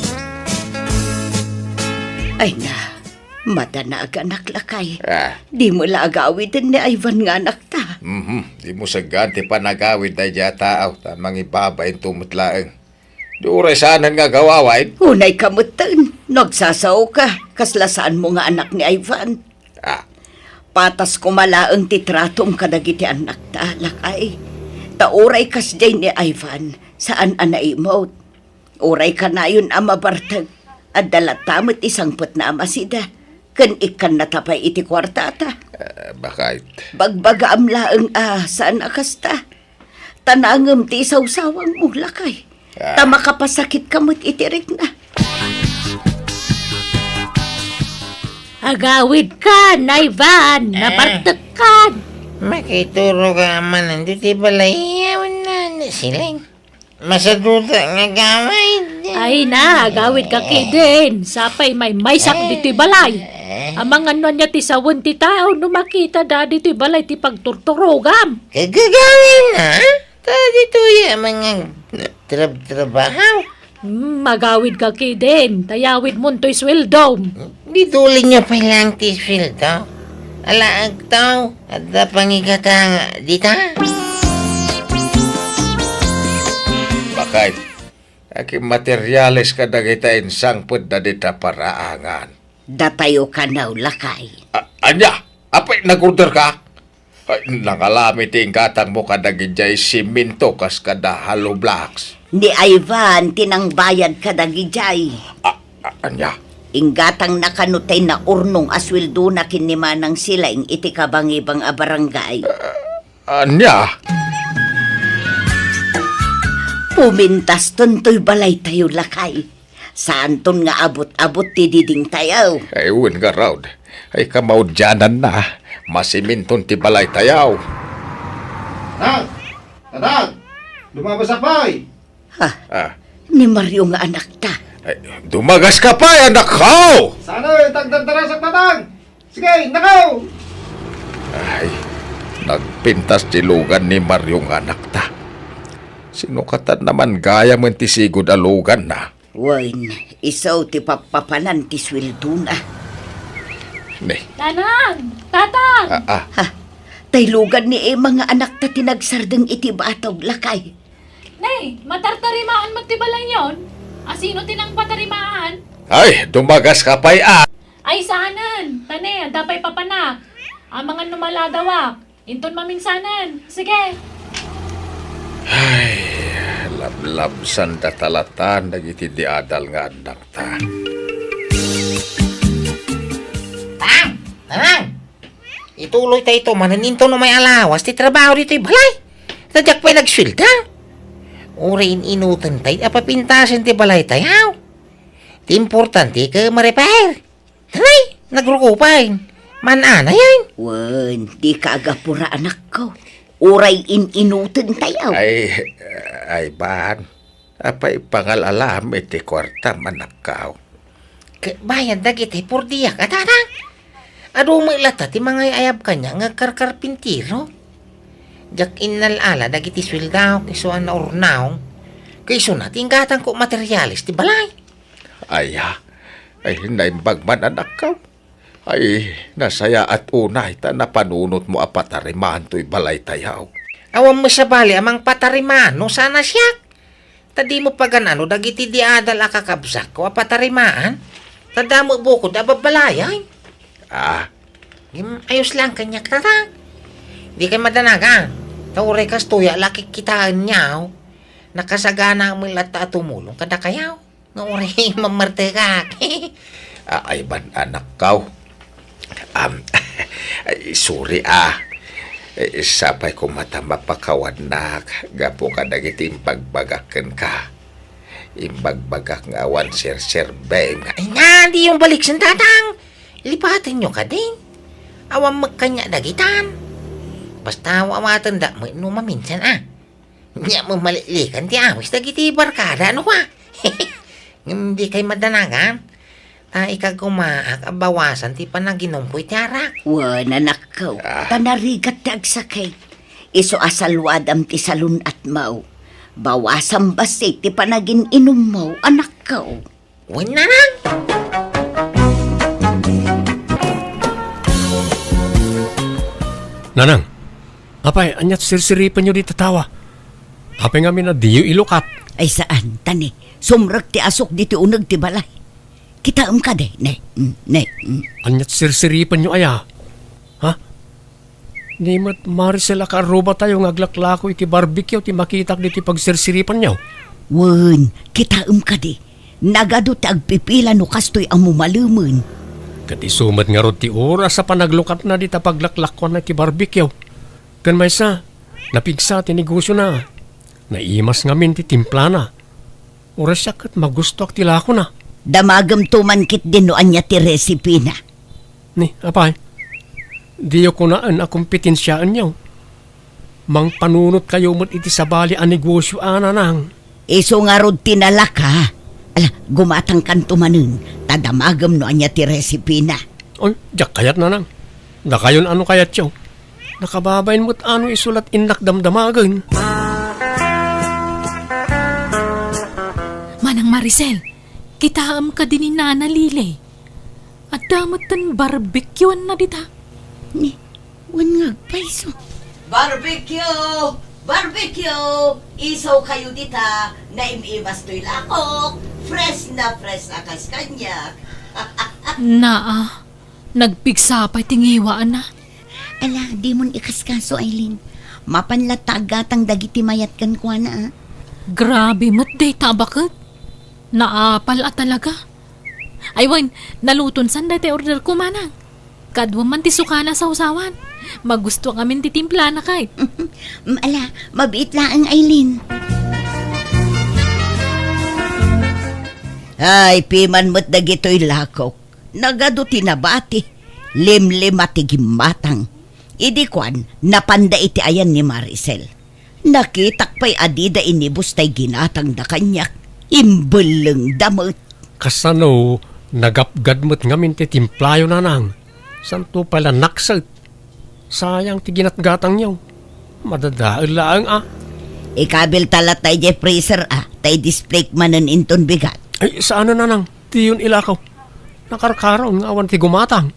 Ay na, madanagan, lakay. Ah. Dimo la agawiden ni Ivan nga anakta. Mhm. Dimo saggaan ti panagawid daydiay a tao, ta mangibabain to met laeng. Di uray saanen nga agaw-awaid. Unayka metten, no agsasaoka, kasla saanmo nga anak ni Ivan. Ah. Patas koma laeng ti tratom kadagiti annakta, lakay. Ta uray kasdiay ni Ivan, saan a naimut. Uray kanayon a mabartek, adda latta met ti sangpetna a masida, ken ikkannata pay iti kuartata. Ah, bakit? Bagbagaam laeng a saan a kasta. Ta naangem ti isawsawangmo, lakay. Ah. Ta makapasakitka met iti rikna. Agawidkan, Ivan, ah, nabartekkan. Makiturog ka manen ditoy balay, awan na, na siling. Masaduta nga agawid. Ay na, agawidka ketdin. Sapay maymaysak ditoy balay. Amangan no ania ti sawen ti tao no makitada ditoy balay ti pagturturogam. Kagagawin na? Ta ditoy a mga trab-trabaho. Hmm, agawidka ketdin. Ta yawidmon toy sueldom. Ditoy la pay laeng ti sueldo. Ala, agtaw, adda pangigatanga dita. Kay, akin materyales kadagita insangpetda dita paraangan. Datayo kano, lakay. A-, ania? Apay, nag-order ka? Ay, nangalami ti inggatangmo kadagidiay siminto kas kada hollow blocks. Ni Ivan ti nangbayad kadagidiay. A-, a-, ania? Inggatangna kano tay naurnong a sueldona ken ni Manang Silaing iti kabangibang a barangay. Ania? Pumintasten toy balaytayo, lakay. Saanton nga abut-abut ti didingtayo. Ay, wen ngarud. Ay, kamaudiananna. Masiminton ti balaytayo. Tatang! Tatang! Dumagaska pay! Ha? Ah. Ni Mario nga anakta. Ay, dumagaska pay, anakko! Saan, eh, tagdardarasak, Tatang? Sige, nakaw! Ay, nagpintas ti lugan ni Mario nga anakta. Sinukatan naman gayam ti sigud a luganna. Wen, isu ti pappapanan ti sueldona. Ne. Nanang! Tatang! Ah, ah. Ha? Tay lugan ni Emma nga anakta ti nagsardeng iti batog, lakay. Ne, matartarimaan met ti balayyon? Asino ti nangpatarimaan? Ay, dumagaska pay, ah! Ay, saanen. Ta ne, adda pay papanak. Amangan no maladawak. Inton maminsanen. Sige. Ay, lablabsanda talatan dagiti diadal nga annakta. Tang! Nanang! Ituloyta ito manen inton umay a lawas ti trabaho ditoy balay. Ta diak pay nagsuelda. Uray in-inutentayo a papintasen ti balaytayo. Ti importante ket ma-repair. Tanay, nagruko pay. Maan-anayen. Wen, dika agapura, anakko. Uray in-inutentayo. Ay, ay, ban. Apay pangal-alam iti kuartam, anakko? Ket bayad dagiti purdiak a, Tatang. Adu met latta ti mangay-ayab kaniak nga agkarkarpintero. Diak innal-ala dagiti sueldok isu a naurnong. Ket isuna ti inggatangko materiales ti balay. Aya, ay, naimbag man, anakko. Ay, nasayaat unay ta napanunotmo a patarimaan toy balaytayo. Awan met sabali a mangpatarimaan no saan a siak. Ta dimo pagan-ano dagiti diadal a kakabsatko a patarimaan. Ta damo bukod a babbalayay. Ah. Ngem ayos laeng kaniak, Tatang. Dikay madanagan. Ta uray kastoy a la kikkitaenyo, nakasagana met latta a tumulong kadakayo. Nga uray mammartekak. Ay, ban, anakko. Am, ay, sorry, ah. Eh, sapay koma ta mapakawannak gapu kadagiti imbagbagak kenka. Imbagbagak nga awan serserbem nga, ay nga, diyo baliksen, Tatang. Lipatenyo kadi. Awan met kaniak dagitan. Basta awatendak met no maminsan, ah. Nia, maliklikan ti awis dagiti barkada, no kua? Ngem dikay madanagan. Ta ikagumaak a bawasan ti panaginumko iti arak. Wen, anakko, ah, ta narigat ti agsakit. Isu a saluadam ti salun-atmo. Bawasam bassit ti panagin-inummo, anakko. Wen, Nanang! Nanang! Apay, aniat sirsiripenyo dita tawa? Apay ngamin a diyo ilukat? Ay, saan, ta ne, sumrek ti asuk diti uneg ti balay. Kitaem kadi, ne, mm, ne, mm. Aniat sirsiripenyo aya? Ha? Ni met Maricel a kaarrubatayo nga aglaklako iti barbecue ti makitak ditoy pagsirsiripenyo. Wen, kitaem kadi, nagadu ti agpipila no kastoy a mumalemen. Ket isu met ngarud ti oras a panaglukatna dita paglaklakuanna iti barbecue. Ken maysa, napigsa ti negosiona. Naimas ngamin ti timplana. Uray siak ket magustoak ti lakona. Damagemto man ketdi no ania ti resipina. Ni, apay, diyo kunaen a kompitensiaenyo. Mangpanunotkayo met iti sabali a negosio a, Nanang. Isu ngarud ti nalaka. Ala, gumatangkanto manen, ta damagem no ania ti resipina. Oy, diak kayat, Nanang. Dakayon a no kayatyo. Nakababain met a no isu la ti innak damdamagen. Manang Maricel, kitaem kadi ni Nana Lily. Adda metten barbecueanna dita. Ni, wen nga agpayso. Barbecue! Barbecue! Isaw kayo dita, naim-imas toy lakok, fresh na fresh a kas kaniak. Naa, nagpigsa pay ti ngiwaanna. Ala, dimon ikaskaso, Aileen. Mapan latta aggatang dagiti mayat kenkuana, a. Grabe met dayta a baket. Naapal a talaga. Ay wen, naluton san dayta order ko, manang. Kaduam man ti sukana sawsawan. Magusto ngamin ti timplana kay. Mm, ala, mabiit laeng, Aileen. Ay, piman met dagitoy lakok. Nagadu ti nabati. Limlima ti gimmatang. Idi kuan, napanda iti ayan ni Maricel. Nakitak pay a dida inibus tay ginatangda kaniak. Imbellengda met. Kasano, nagapgad met ngamin ti timplayo, nanang? Santo pay la nakset. Sayang ti ginatgatangyo. Madadael laeng, a. Ikabilta latta idiay freezer, a, ta i-display manen inton bigat. Ay, saan, nanang? Diyon ilakaw. Nakarkaraon nga awan ti gumatang.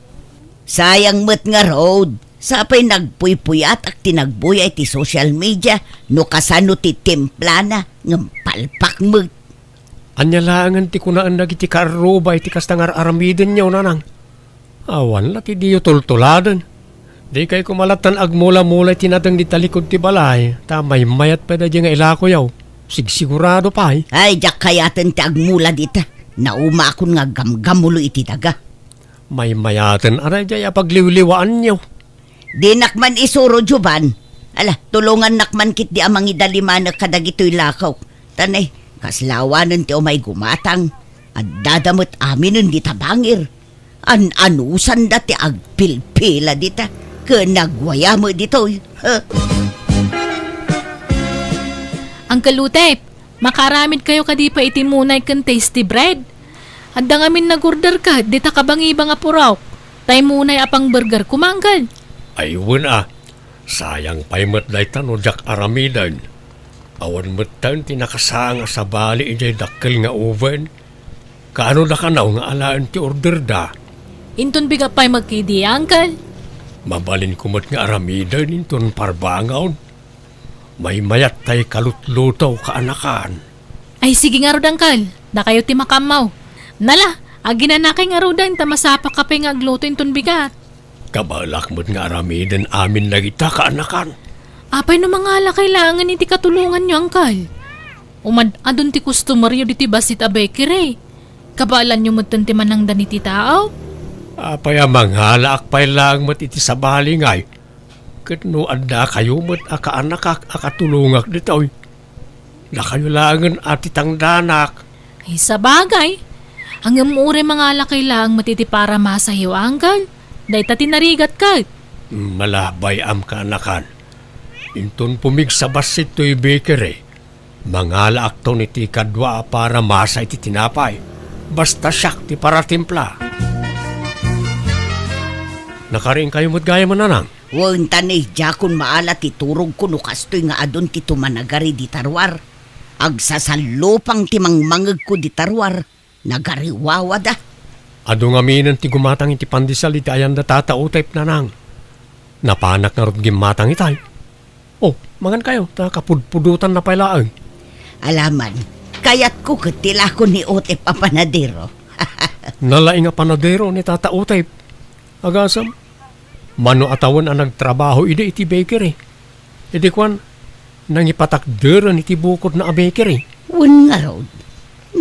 Sayang met ngarud. Sapay nagpuypuyatak ti nagbuya iti social media no kasano ti timplana ngem palpak met. Ania laengen ti kunaen dagiti kaarruba iti kasta nga ar-aramidenyo, nanang? Awan la ti diyo tultuladen. Dikay koma lattan agmula-mula iti nadeng iti talikod ti balay, ta maymayat pay daydiay nga ilakoyo. Sigsigurado pay. Ay, diak kayaten ti agmula dita. Naumakon nga aggamgamulo iti daga. Maymayaten a daydiay a pagliwliwaanyo. Dinak man isuro, Jovan. Ala, tulongannak man ketdi a mangidalimanek kadagitoy lakok. Ta ne, kasla awanen ti umay gumatang. Addada met aminen dita bangir. An-anusanda ti agpilpila dita. Ken nagwaya met ditoy. Huh? Uncle Utep, makaaramidkayo kadi pay iti munay ken tasty bread? Adda ngamin nag-order ket dita kabangibang a purok. Tay munay a pang-burger koma, uncle. Ay, wen a. Sayang pay met dayta no diak aramiden. Awan metten ti nakasaang a sabali idiay dakkel nga oven. Kaano da kano nga alaen ti orderda? Inton bigat pay met kadi, uncle. Mabalinko met nga aramiden inton parbangon. Maymayat tay kalutluto, kaanakan. Ay, sige ngarud, uncle. Dakayo ti makaammo. Nala, aginanakay ngaruden ta masapaka pay nga agluto inton bigat. Kabaelak met nga aramiden amin dagita, kaanakan. Apay no mangalakay laengen iti katulonganyo, uncle? Umad-adun ti customeryo ditoy bassit a bakery. Kabaelanyo metten ti manangdan iti tao? Apay a mangalaak pay laeng met iti sabali ngay? Ket no addakayo met a kaanakak a katulongak ditoy, dakayo laengen a ti tangdanak. Ay, sabagay. Ngem uray mangalakay laeng met iti paramasayo, uncle. Dayta ti narigat ket. Malabay-am, kaanakan. Inton pumigsa bassit toy bakery, mangalaakton iti kadua a paramasa iti tinapay. Basta siak ti paratimpla. Nakariingkayo met gayam, nanang? Wen, ta ne, diakon maala ti turogko no kastoy nga adun ti tumanagari dita ruar. Agsasallupang ti mangmangegko dita ruar. Nagariwawada. Adu ngaminen ti gumatang iti pandesal iti ayanda Tata Utep, nanang. Napanak ngarud gimmatang itay. Oh, mangankayo, ta kapudpudotanna pay laeng. Alaman, kayatko ket ti lako ni Utep a panadero. Nalaing a panadero ni Tata Utep. Agasem, mano a tawen a nagtrabaho idi iti bakery. Idi kuan, nangipatakderen iti bukodna a bakery. Wen ngarud,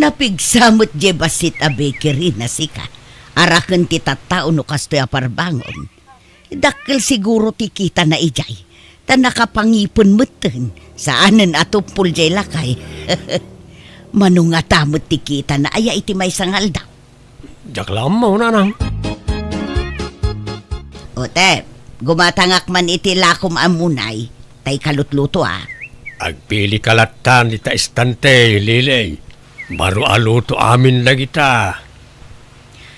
napigsa met diay bassit a bakery na sika. Araken ti tattao no kastoy a parbangon. Dakkel siguro ti kitana idiay. Ta nakapangipen metten, saanen a tuppol diay lakay. Mano ngata met ti kitana aya iti maysa nga aldaw? Diak la ammo, nanang. Utep, gumatangak man iti lakom a munay, tay kalutluto, a. Agpilika lattan dita estante, Lili. Baro a luto amin dagita.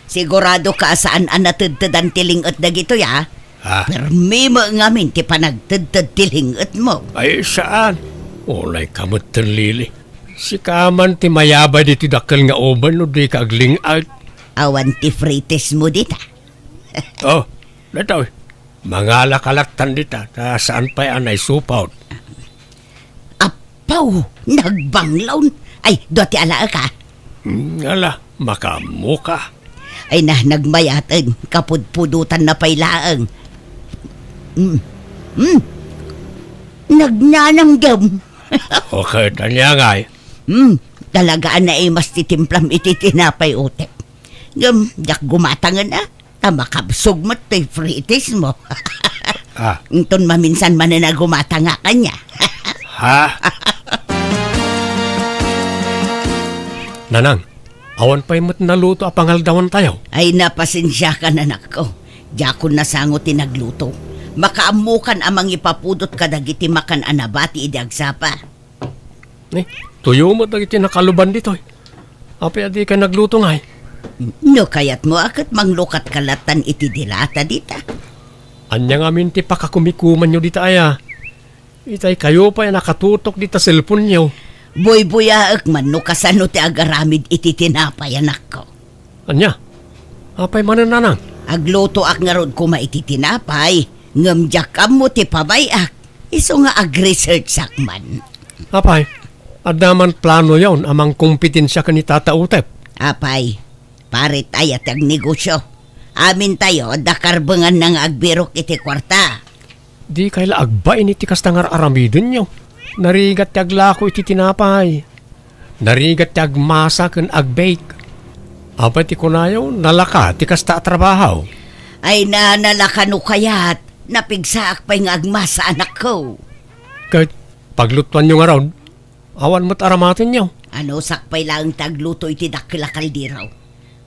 Sigurado ka a saan a natedtedan ti ling-et dagitoy, a? Ah. Permi met ngamin ti panagtedted ti ling-etmo. Ay, saan? Unay ka metten, Lili. Sika man ti mayabay ditoy dakkel nga oven no dika agling-et. Awan ti frites mo dita. Oh, datoy. Mangala ka lattan dita, ta saan pay a naisupot. Paw, nagbanglawn. Ay, dua ti alaek, a. Hmm, ala, makaammoka. Ay na, nagmayaten, kapudpudotanna pay laeng. Mm. Mm. Nagnananggem. O, ket ania ngay? Mm. Talaga a naimas ti timplam iti tinapay, Utep. Ngem, diak gumatangen, a. Ta makabsog met ti fritis mo. Ah. Inton maminsan manen a gumatangak, ania. Ha? Nanang, awan pay met naluto a pangaldawantayo? Ay, napasensiakan, anakko. Diakon nasango ti nagluto. Makaammokan a mangipapudot kadagiti makan a nabati idi agsapa. Eh, tuyo met dagiti nakaluban ditoy. Apay a dikay nagluto ngay? No kayatmo a ket manglukatka lattan iti dilata dita. Ania ngamin ti pakakumikumanyo dita aya? Itay kayo pay a nakatutok dita cellphone-yo. Buybuyaek man no kasano ti agaramid iti tinapay, anakko. Ania? Apay manen, nanang? Aglutoak ngarud koma iti tinapay, ngem diak ammo ti pabay-ak. Isu nga ag-researchak man. Apay, adda man planoyon a mangkompetensia ken ni Tata Utep? Apay, paret aya ti agnegosio. Amintayo, adda karbenganna nga agbirok iti kuarta. Dikay la agbain iti kasta nga ar-aramidenyo. Narigat ti aglako iti tinapay. Narigat ti agmasa ken agbake. Apay ti kunayo, nalaka ti kasta a trabaho? Ay na, nalaka no kayat. Napigsaak pay nga agmasa, anakko. Ket paglutuanyo ngarud, awan met aramatenyo. Anusak pay laeng ti agluto iti dakkel a kaldero.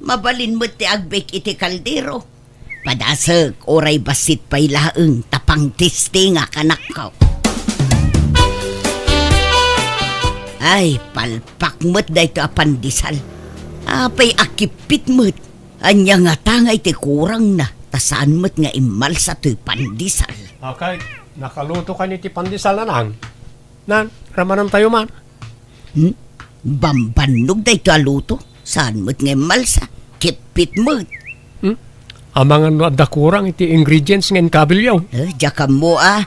Mabalin met ti agbake iti kaldero. Padasek, uray bassit pay laeng ta pangtestingak, anakko. Ay, palpak met daytoy a pandesal. Apay a kippit met. Ania ngata ngay ti kurangna, ta saan met nga immalsa toy pandesal. Okay, nakaluto kani ti pandesal, nanang? Nan, ramanantayo man. Hmm? Bambannog daytoy a luto. Saan met nga immalsa. Kippit met. Hmm? Amangan no adda kurang iti ingredients nga inkabilyo. Eh, diak ammo a.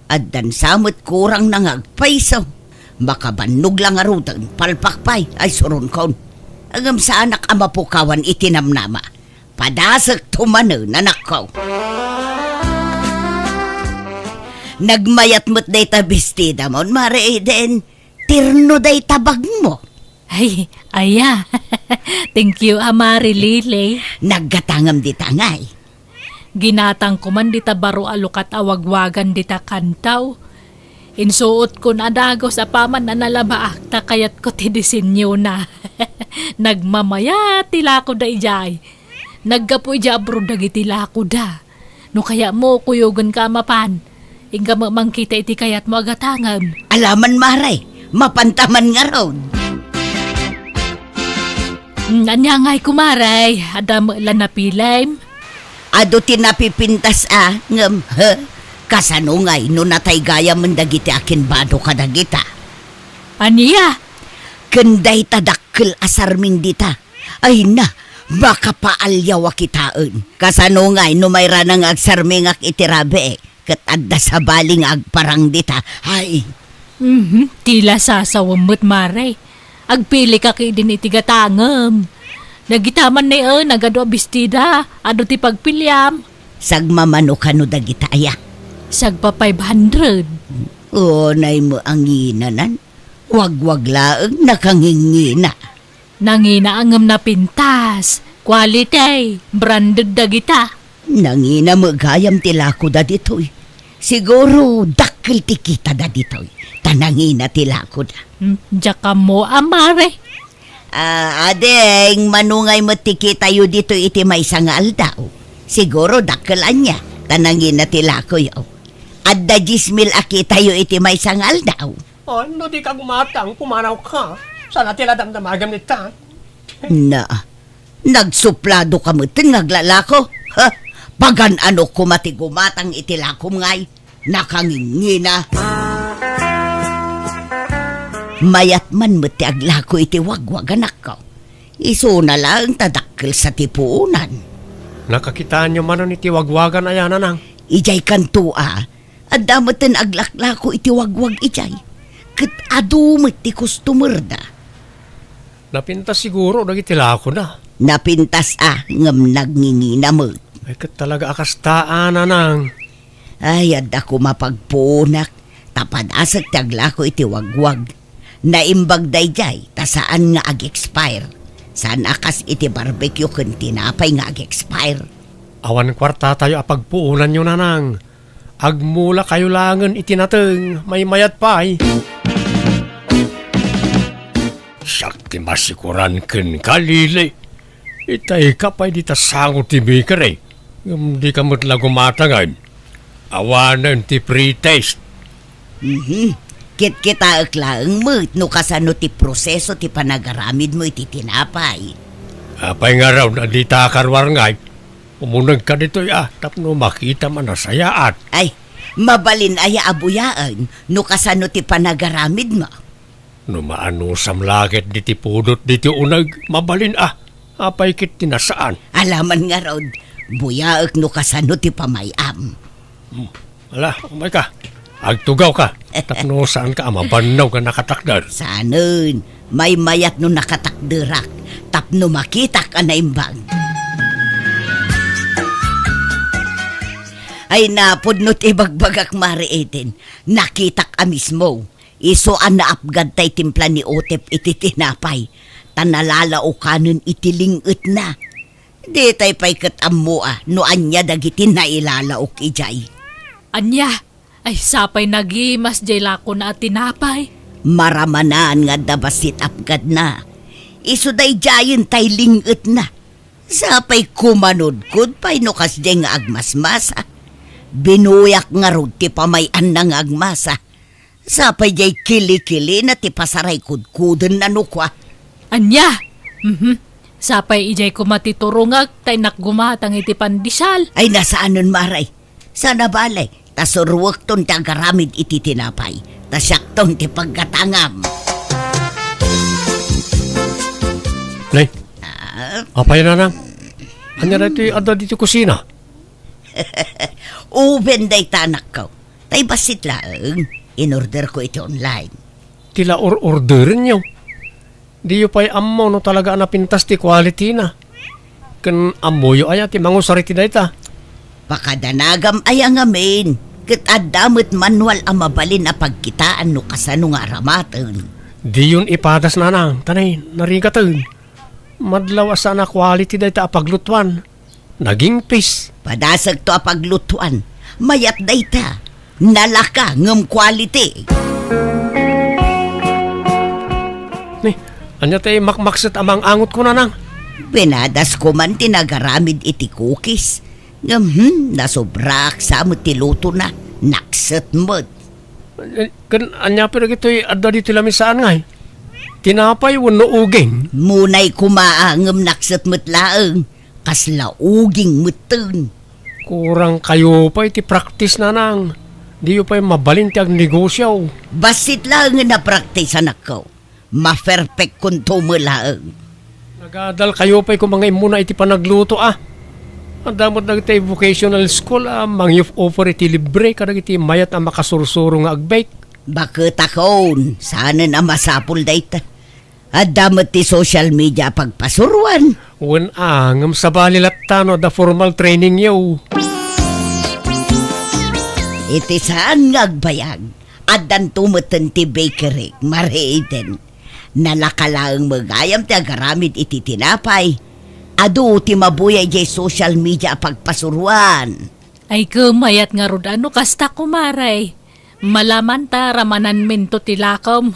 Addan sa met kurangna nga agpayso. Makabannog la ngaruden, palpak pay, ay suronkon. Ngem saanak a mapukawan iti namnama. Padasekto manen, anakko. Nagmayat met dayta bestidamon, Mare Eden. Terno dayta bagmo. Ay, aya. Thank you, a, Mare Lily. Naggatangem dita ngay. Ginatangko man dita baro a lukat a wagwagan dita kantaw. Insuotkon a dagus apaman a nalabaak ta kayatko ti disenyona. Nagmamayat ti lakoda idiay. Naggapu idiay abroad dagiti lakoda. No kayatmo, kuyogenka a mapan. Inka met mangkita iti kayatmo a gatangem. Alaman, Mare, mapanta man ngarud. Mm, ania ngay, kumare? Adda met la napilem? Adu ti napipintas a, ngem, he, kasano ngay no nataygayamen dagiti akimbado kadagita? Ania? Ken dayta dakkel a sarming dita. Ay na, makapaalyaw a kitaen. Kasano ngay no mairana nga agsarmingak iti rabii, ket adda sabali nga agparang dita? Ay. Mhm, ti la sasawem met, Mare. Agpilikak idin iti gatangem. Dagita man ni, eh, nagadu a bestida, adu ti pagpiliam. Sagmamano kano dagita aya? Sagpa five hundred. Unay mo anginanan. Wagwag laeng nakangingina. Nangina ngem napintas. Quality, branded dagita. Nangina met gayam ti lakoda ditoy. Siguro dakkel ti kitada ditoy. Ta nangina ti lakoda. Hmm, diak ammo a, Mare. Ah, ading, mano ngay met ti kitayo ditoy iti maysa nga aldaw? Siguro dakkel ania, ta nangina ti lakoyo. Adda dies mil a kitayo iti maysa nga aldaw. Oh, no dika gumatang, pumanawka. Sana ti la damdamagem ni Tan. Na, nagsuplado ka metten nga aglalako? Ha? Pagan-ano koma ti gumatang iti lakom ngay? Nakangingina. Mayat man met ti aglako iti wagwag, anakko. Isuna laeng ta dakkel sa ti puonan. Nakakitaanyo manen iti wagwagan aya, nanang? Idiay kanto a, adda metten aglaklako iti wagwag idiay. ket adu met ti customer-da. Napintas siguro dagiti lakona. Napintas a, ngem nagngingina met. Ay, ket talaga a kasta a, Nanang. Ay, adda koma pagpuonak, ta padasek ti aglako iti wagwag. Naimbag daydiay, ta saan nga ag-expire. Saan a kas iti barbecue ken tinapay nga ag-expire. Awan kuartatayo a pagpuonanyo, Nanang. Agmulakayo laengen iti nateng, maymayat pay. Siak ti masikuran kenka, Lili. Itayka pay dita sango ti bakery. Ngem dika met la gumatangen. Awanen ti pre-test. Mhm. Kitkitaek laeng met no kasano ti proseso ti panagaramidmo iti tinapay. Apay ngarud a dita karuarngayo? Umunegka ditoy a, tapno makitam a nasayaat. Ay, mabalin aya a buyaen no kasano ti panagaramidmo? No maanusam la ket ditoy pudot ditoy uneg, mabalin a. Apay ket ti nasaan? Alaman ngarud, buyaek no kasano ti pamay-am. Hmm. Ala, umayka. Agtugawka. Tapno saanka a mabannog a nakatakder. Saanen, maymayat no nakatakderak. Tapno makitak a naimbag. Ay, napudno ti ibagbagak, Mare Eden. Nakitak a mismo. Isu a naapgad tay timpla ni Otep iti tinapay, ta nalalaokanen iti ling-etna. Ditay pay ket ammo a no ania dagiti nailalaok idiay. Ania? Ay, sapay nagimas diay lakona a tinapay. Maramanan nga adda bassit apgadna. Isu daydiayen tay ling-etna. Sapay kumanudkod pay no kasdiay nga agmasmasa. Binuyak ngarud ti pamay-anna nga agmasa. Sapay diay kilikilina ti pasaray kudkudenna no kua. Ania? Mhm. Sapay idiay koma ti turongak ta innak gumatang iti pandesal. Ay, nasaanen, Mare. Saan a bale, ta suruekton ti agaramid iti tinapay. Ta siakton ti paggatangam. Nay, Ah? Apay, Nanang? Ania daytoy adda ditoy kusina? Oven dayta, anakko. Tay bassit laeng, in-orderko iti online. Ti la or-orderenyo? Diyo pay ammo no talaga a napintas ti quality-na. Ken ammoyo aya ti mangusar iti dayta? Pakadanagam aya ngamin, ket adda met manual a mabalin a pagkitaan no kasano nga aramaten. Diyon ipadas, Nanang, ta nay, narigaten. Madlaw a saan a quality dayta a paglutuan. Nagingpis. Padasekto a paglutuan. Mayat dayta. Nalaka ngem quality. Ni, ania ti makmakset a mang-angotko, Nanang? Pinadasko man ti nagaramid iti cookies. Ngem, hmm, nasobraak sa met ti lutona. Nakset met. Eh, ken ania pay dagitoy adda ditoy lamisaan ngay? Tinapay wenno uging? Munay koma a, ngem nakset met laeng. Kasla uging metten. Kurangkayo pay ti practice, Nanang. Diyo pay mabalin ti agnegosio. Bassit laeng nga na-practice, anakko. Maperfectkonto met laeng. Nagadalkayo pay koma nga immuna iti panagluto, a. Adda met dagiti vocational school a mangi-offer iti libre kadagiti mayat a makasursuro nga ag-bake. Baketakon, saanen a masapul dayta. Adda met ti social media a pagpasuroan. Wen a, ngem sabali latta no adda formal trainingyo. Iti saan nga agbayag, addanto metten ti bakery, Mare Eden. Nalaka laeng met gayam ti agaramid iti tinapay. Adu ti mabuya idiay social media a pagpasuroan. Ay, ket mayat ngarud a no kasta, kumare. Malaman ta ramananminto ti lakom.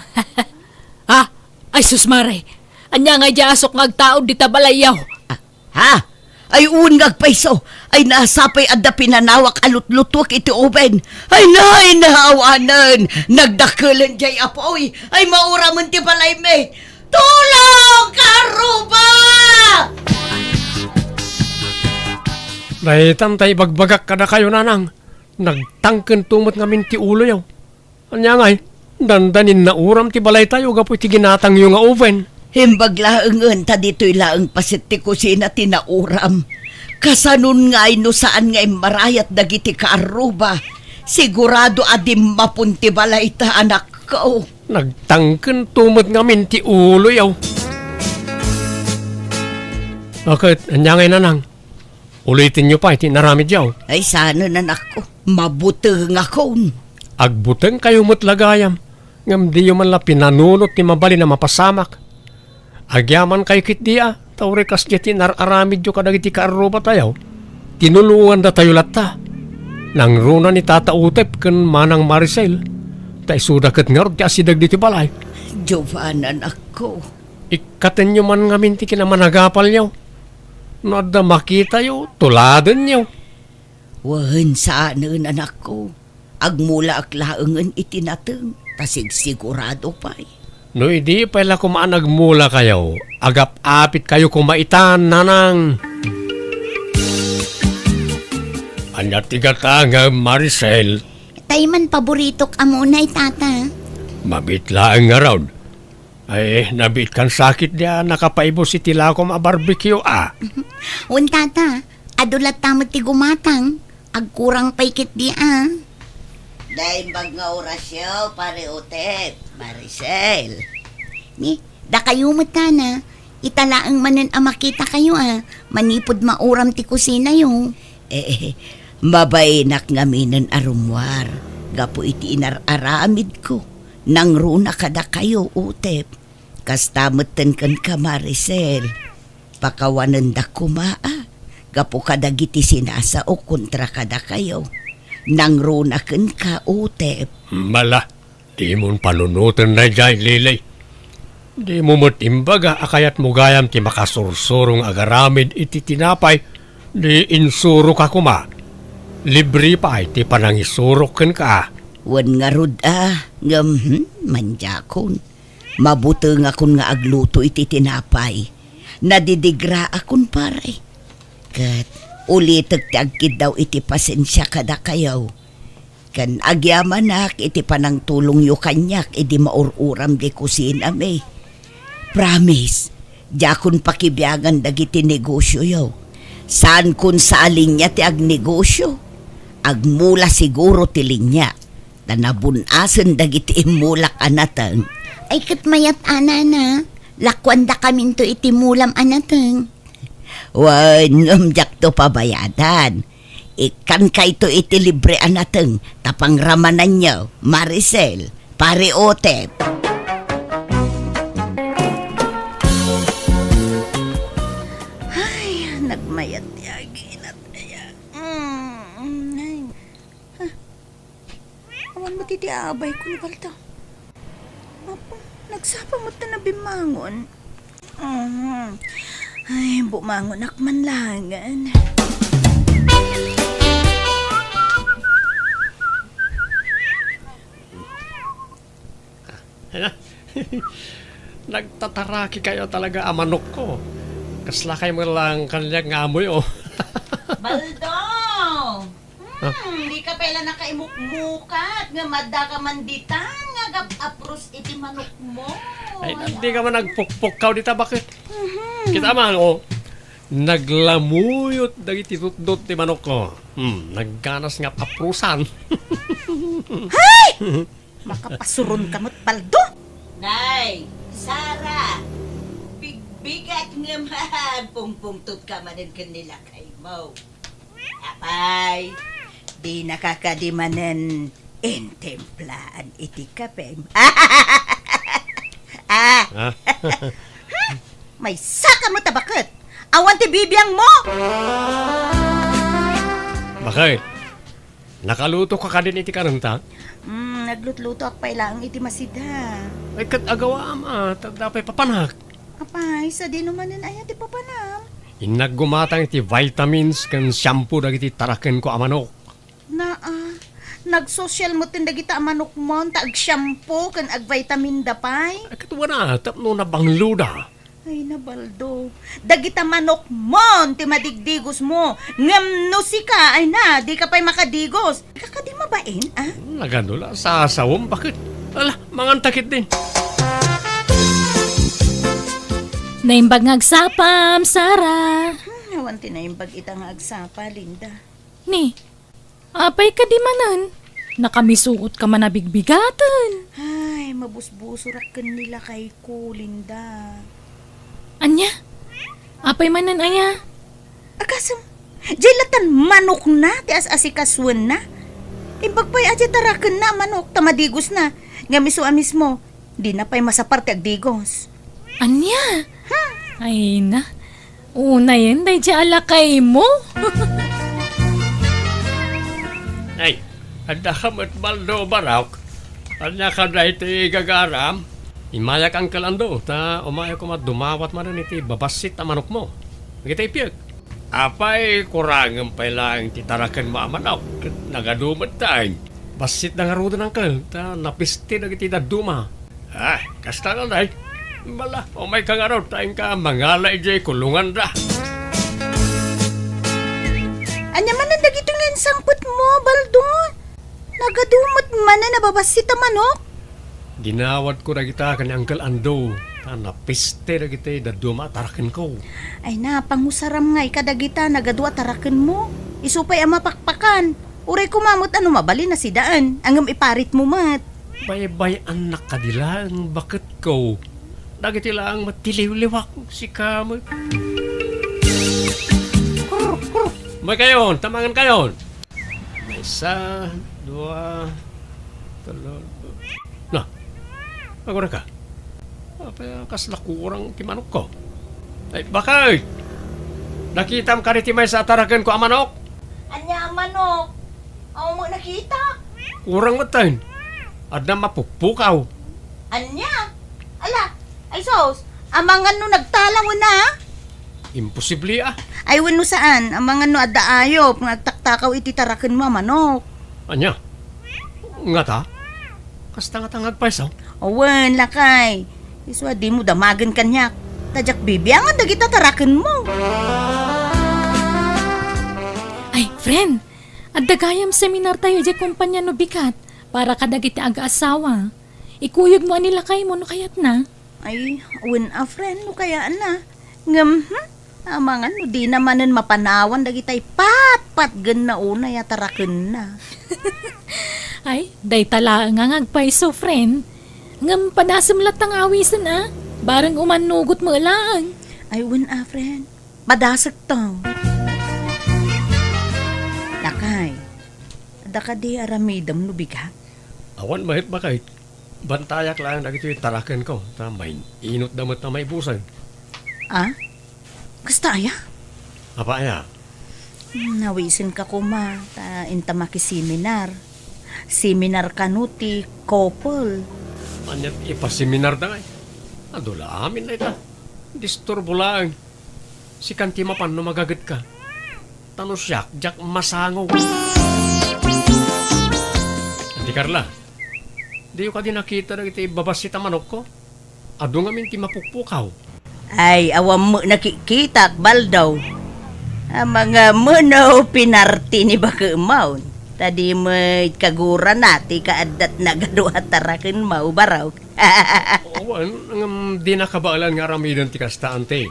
Ah, ay sus, mare. Ania nga idiay asok nga agtaud dita balayyo? Ah, ha? Ay, wen nga agpayso. Ay, nasapay adda pinanawak a lutlutuek iti oven. Ay, nay, naawanen. Nagdakkelen diay apuy. Ay, mauramen ti balaymi. Tulong, kaarruba! Daytan ta ibagbagak kadakayo, Nanang. Nagtangkento met ngamin ti uloyo. Ania ngay, dandanin nauram ti balaytayo gapu iti ginatangyo nga oven. Imbag laengen ta ditoy laeng paset ti kusina ti nauram. Kasanon ngay no saan nga immarayat dagiti kaarruba? Sigurado a dimmapon ti balayta, anak. Kao. Nagtangkento met ngamin ti uloyo. Ket, ania ngay, nanang? Ulitenyo pay ti inaramidyo. Ay, saan, anakko. Mabutengakon. Agbutengkayo met la gayam, ngem diyo man la pinanunot ti mabalin a mapasamak. Agyamankay ketdi a, ta uray kasdiay ti inar-aramidyo kadagiti kaarrubatayo, tinulongandatayo latta. Nangruna ni Tata Utep ken Manang Maricel, ta isuda ket ngarud ti asideg ditoy balay. Giovanna, anakko. Ikkatenyo man ngamin ti kinamanagapalyo. No adda makitayo, tuladenyo. Wen, saanen, anakko. Agmulaak laengen iti nateng, ta sigsigurado pay. No idi pay la koma a nagmulakayo, agap-apitkayo koma ita, nanang. Ania ti gatangem, Maricel? Tay man paboritok a munay, tata. Mabiit laeng ngarud. Ay, nabiitkan sakit di a nakapaibus iti lakom a barbecue, a. Wen, tata, adu latta met ti gumatang. Agkurang pay ketdi a. Naimbag nga orasyo, Pare Utep, Maricel. Ni, dakayo met, tana, ita laeng manen a makitakayo a, manipud mauram ti kusinayo. Eh, mabainak ngaminen a rummuar gapu iti inar-aramidko. Nangruna kadakayo, Utep. Kasta metten kenka, Maricel. Pakawanendak koma a gapu kadagiti sinasaok kontra kadakayo. Nangruna kenka, Utep. Mala, dimon panunoten daydiay, Lily. Dimo met imbaga a kayatmo gayam ti makasursurong agaramid iti tinapay, di insuroka koma. Libre pay ti panangisurok kenka. Wen ngarud a, ngem, hmm, mandiakon. Mabutengakon nga agluto iti tinapay. Nadidigraakon, pare. Ket ulitek ti agkiddaw iti pasensia kadakayo. Ken agyamanak iti panangtulongyo kaniak idi maur-uram di kusinami. Promise, diakon pakibiangan dagiti negosioyo. Saankon sa a linia ti agnegosio. Agmula siguro ti linia. Ta nabun-asen dagiti immulak a nateng. Ay, ket mayat a, nana, lakuandakaminto iti mulam a nateng. Wen, ngem diakto pabayadan. Ikkankayto iti libre a nateng, ta pangramananyo, Maricel, Pare Utep. Ay, nagmayat ti aginat aya. Mm, ay. Awan met iti aabayko ni Baldo. Apo, nagsapa met ta nabimmangon. Mhm. Ay, bumangonak man laengen. Nagtatarakikayo talaga a manokko. Kaslakay met lang kaniak nga amoy, oh. Baldo! Ah. Hmm, dika pay la nakaimukmukat nga adda ka man ditan nga agap-apros iti manokmo. Ay, dika man agpukpukkaw dita, baket. Mhm. Kita man, oh. Naglamuyot dagiti tutdot ti manokko. Hmm, nagganas nga ap-aprosan. Hay! Makapasuron ka met, Baldo. Nay, Sara, bigbigat nga man, pungpungtot ka manen ken ni lakaymo. Apay, dinaka kadi manen intimplaan iti kapem? Ah. Ah. Maysa ka met a baket. Awan ti bibiangmo. Baket. Nakaluto ka kadin iti kanenta? Mm, naglutlutoak pay laeng iti masida. Ay, ket agawaam a, ta adda pay papanak. Apay, sadino manen aya ti papanam? Innak gumatang iti vitamins ken shampoo dagiti tarakenko a manok. Naa, nagsosyal metten dagita a manokmon ta agshampoo ken agvitaminda pay. Ay, ket wana, tapno nabangloda. Ay, na, Baldo. Dagita manokmon ti madigdigosmo. Ngem no sika, ay na, dika pay makadigos. Dika kadi mabain, a? Nagano la, sasawem, baket? Ala, manganta ketdin. Naimbag nga agsapam, Sara. Hmm, awan ti naimbag ita nga agsapa, Linda. Ni, apay kadi manen? Nakamisuot ka man a bigbigaten. Ay, Ay, mabusbusorak ken ni lakayko, Linda. Ania? Apay manen aya? Agasem, diay latan manokna ti as-asikasuenna. Imbag pay a diay tarakenna a manok ta madigosna. Ngem isu a mismo, dina pay masapar ti agdigos. Ania? Hmm. Ay na, unayen daydiay a lakaymo. Ay, adda ka met, Baldo, Barok? Ania kadi ti gagaram? Immayak, Uncle Ando, ta umayo koma dumawat manen iti babassit a manokmo. Dagiti ippiek. Apay, kurangem pay laeng ti tarakenmo a manok, ket nagadu met taen. Bassitda ngaruden, Uncle, ta napiste dagiti dadduma. Ah, kasta ngay. Bala, umayka ngarud, ta inka mangala idiay kulonganda. Ania manen dagitoy nga insangpetmo, Baldo? Nagadu met manen a babassit a manok? Dinawatko dagita ken ni Uncle Ando, ta napiste dagiti dadduma a tarakenko. Ay na, pangusaram ngay kadagita nagadu a tarakenmo. Isu pay a mapakpakan. Uray koma met a no mabalin a sidaen, ngem iparitmo met. Baybay-annak kadi laeng, baketko. Dagiti laeng met ti liwliwak, sika met. Umaykayon, ta mangankayon. Maysa, dua, telo. Na, agurayka. Apay, kasla kurang ti manokko. Ay, bakay! Nakitam kadi ti maysa a tarakenko a manok? Ania a manok? Awan met nakita. Kurang met taen. Adda mapukpukaw. Ania? Ala, ay sus, amangan no nagtalaw na? Imposible, a. Ay, wenno saan, amangan no adda ayup nga agtaktakaw iti tarakenmo a manok. Ania? Ngata? Kasta ngata nga agpayso? Awan, lakay. Isu a dimo damagen kaniak. Ta diak bibiangan dagita tarakenmo. Ay, friend, adda gayam seminartayo idiay kompania no bigat para kadagiti agaasawa. Ikuyogmo a ni lakaymo no kayatna. Ay, wen a, friend, no kayatna. Ngem, hmm, amangan no dina manen mapanawan dagitay patpatgenna unay a tarakenna. Ay, dayta laeng nga agpayso, friend. Ngem padasem latta nga awisen, a. Bareng umannugot met laeng. Ay, wen a, friend. Padasekto. Lakay, adda kadi aramidem no bigat? Awan met, bakay. Bantayak laeng dagitoy tarakenko, ta main-inotda met a maibusag. A? Kasta aya? Apay aya? Hmm, nawisenka koma, ta inta makiseminar. Seminar kano ti couple. Ania ti ipaseminar da ngay? Adu la amin dayta. Disturbo laeng. Sikan ti mapan no magagetka. Ta no siak, diak masango. Adi Carla, diyo kadi nakita dagiti babassit a manokko? Adu ngamin ti mapukpukaw. Ay, awan met nakikitak, Baldaw. Amangan no pinarti ni bakemon. Ta di met kagurana ti kaaddat nagadu a tarakenmo, Barok. Awan, ngem di nakabaelan nga aramiden ti kasta, anti.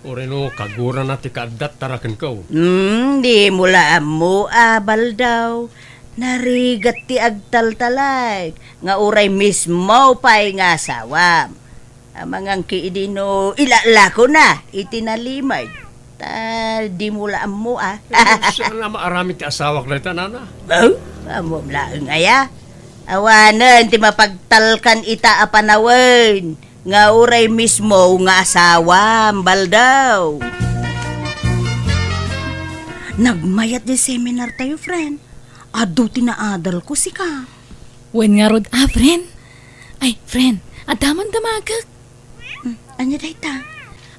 Uray no kagurana ti kaaddat tarakenko. Hmm, dimo la ammo a, Baldaw. Narigat ti agtaltalek nga uray mismo pay nga asawam. Amangan ki idi no ilalakona iti nalimed. Ta dimo la ammo a. Saan a maaramid ti asawak dayta, nana? Oh, ammom laeng aya. Awanen ti mapagtalkan ita a panawen nga uray mismo nga asawam, Baldaw. Nagmayat diay seminar tayo, friend. Adu ti naadalko, sika. Wen ngarud a, friend. Ay, friend, adda man damagek. Hmm, ania dayta?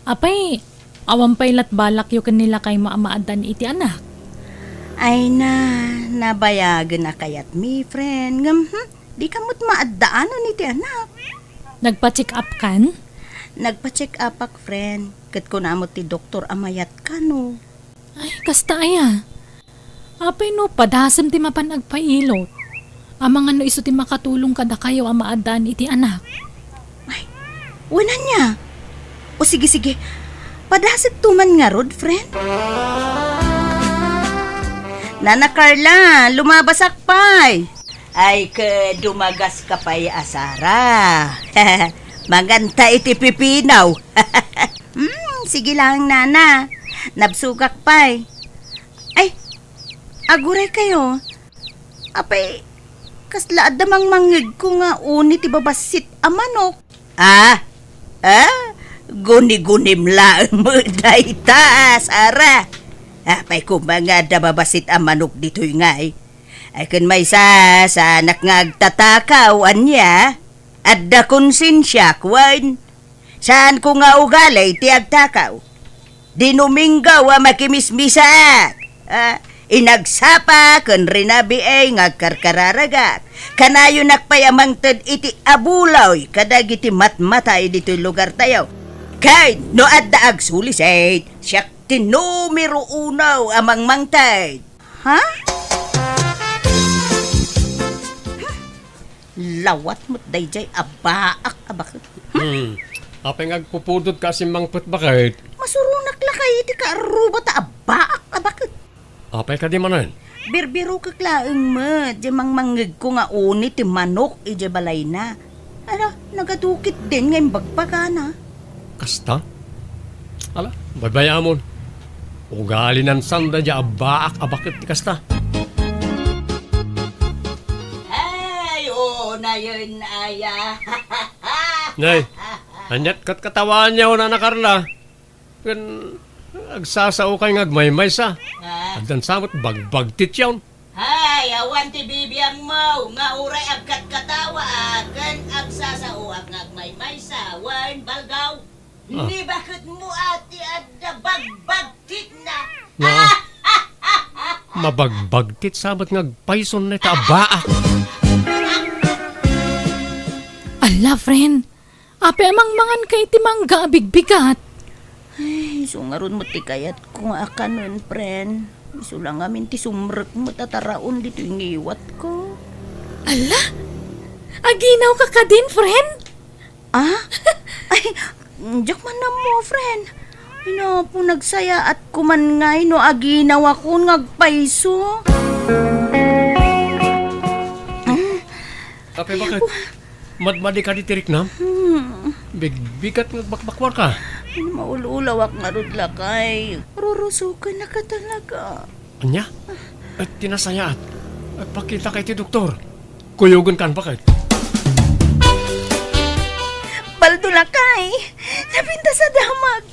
Apay, awan pay lat balakyo ken ni lakaymo a maaddaan iti anak? Ay na, nabayagen a kayatmi, friend. Ngem, hmm, dika met maaddaanan iti anak. Nagpa-check up kan? Nagpa-check upak, friend. Ket kuna met ti doktor a mayat kano. Ay, kasta aya. Apay no padasem ti mapan agpailot? Amangan no isu ti makatulong kadakayo a maaddaan iti anak. Ay, wen ania? O sige, sige. Padasekto man ngarud, friend. Nana Carla, lumabasak pay. Ay, ket dumagaska pay a Sara. Manganta iti pipino. Hmm, sige lang, nana. Nabsugak pay. Ay, aguray kayo. Apay, kasla adda mangmangngegko nga uni ti babassit a manok. Ah? Ah? Guni-gunim laeng met dayta, Sara. Apay koma nga adda babassit a manok ditoy ngay? Ay, ken maysa, saanak nga agtatakaw, ania? Adda konsensiak, wen? Saanko nga ugali ti agtakaw. Dinuminggaw a makimismisaak. Ah, inagsapa ken rinabii nga agkarkararagak. Kanayonak pay a mangted iti abuloy kadagiti matmatay ditoy lugartayo. Ken no adda agsulisit, siak ti numero uno a mangmangted. Ha? Lawat met daydiay a baak a baket. Hmm. Apay nga agpupudot ka a simmangpet, baket? Masuronak lakay iti kaarruba ta a baak a baket. Apay kadi manen? Birbirokek laeng met, diay mangmangngegko nga uni ti manok idiay balayna. Ala, nagadu ketdin nga imbagbagana. Kasta? Ala, baybay-amon. Ugalinan sanda diay a baak a baket ti kasta. Ay, oo, nayon, aya. Nay, aniat katkatawaanyo, Nana Carla? Ken agsasaokay nga agmaymaysa. Ah. Addan sa met bagbagtityon. Hay, awan ti bibiangmo nga uray agkatkatawaak ken agsasaoak nga agmaymaysa, wen, Baldaw? Ah. Ni baketmo a ti adda bagbagtitna. Nga, mabagbagtit sa met nga agpayson dayta a baak. Ala, friend. Apay a mangmanganka iti mangga a bigbigat? Ay, isu ngarud met ti kayatko nga akanen, friend. Isu la ngamin ti sumrek met a taraon ditoy ngiwatko. Ala? Aginawka kadin, friend? Ah? Ay, diak man ammo, friend. Ay, napo, nagsayaatko man ngay no aginawakon nga agpayso. Apay, baket? Madmadika ditoy riknam? Hmm. Bigbigat nga agbakbakuarka. Maul-ulawak ngarud, lakay. Rurusokennaka talaga. Ania? Ay, ti nasayaat. Agpakitaka iti doktor. Kuyogenkan, baket. Baldo, lakay. Napintas a damag.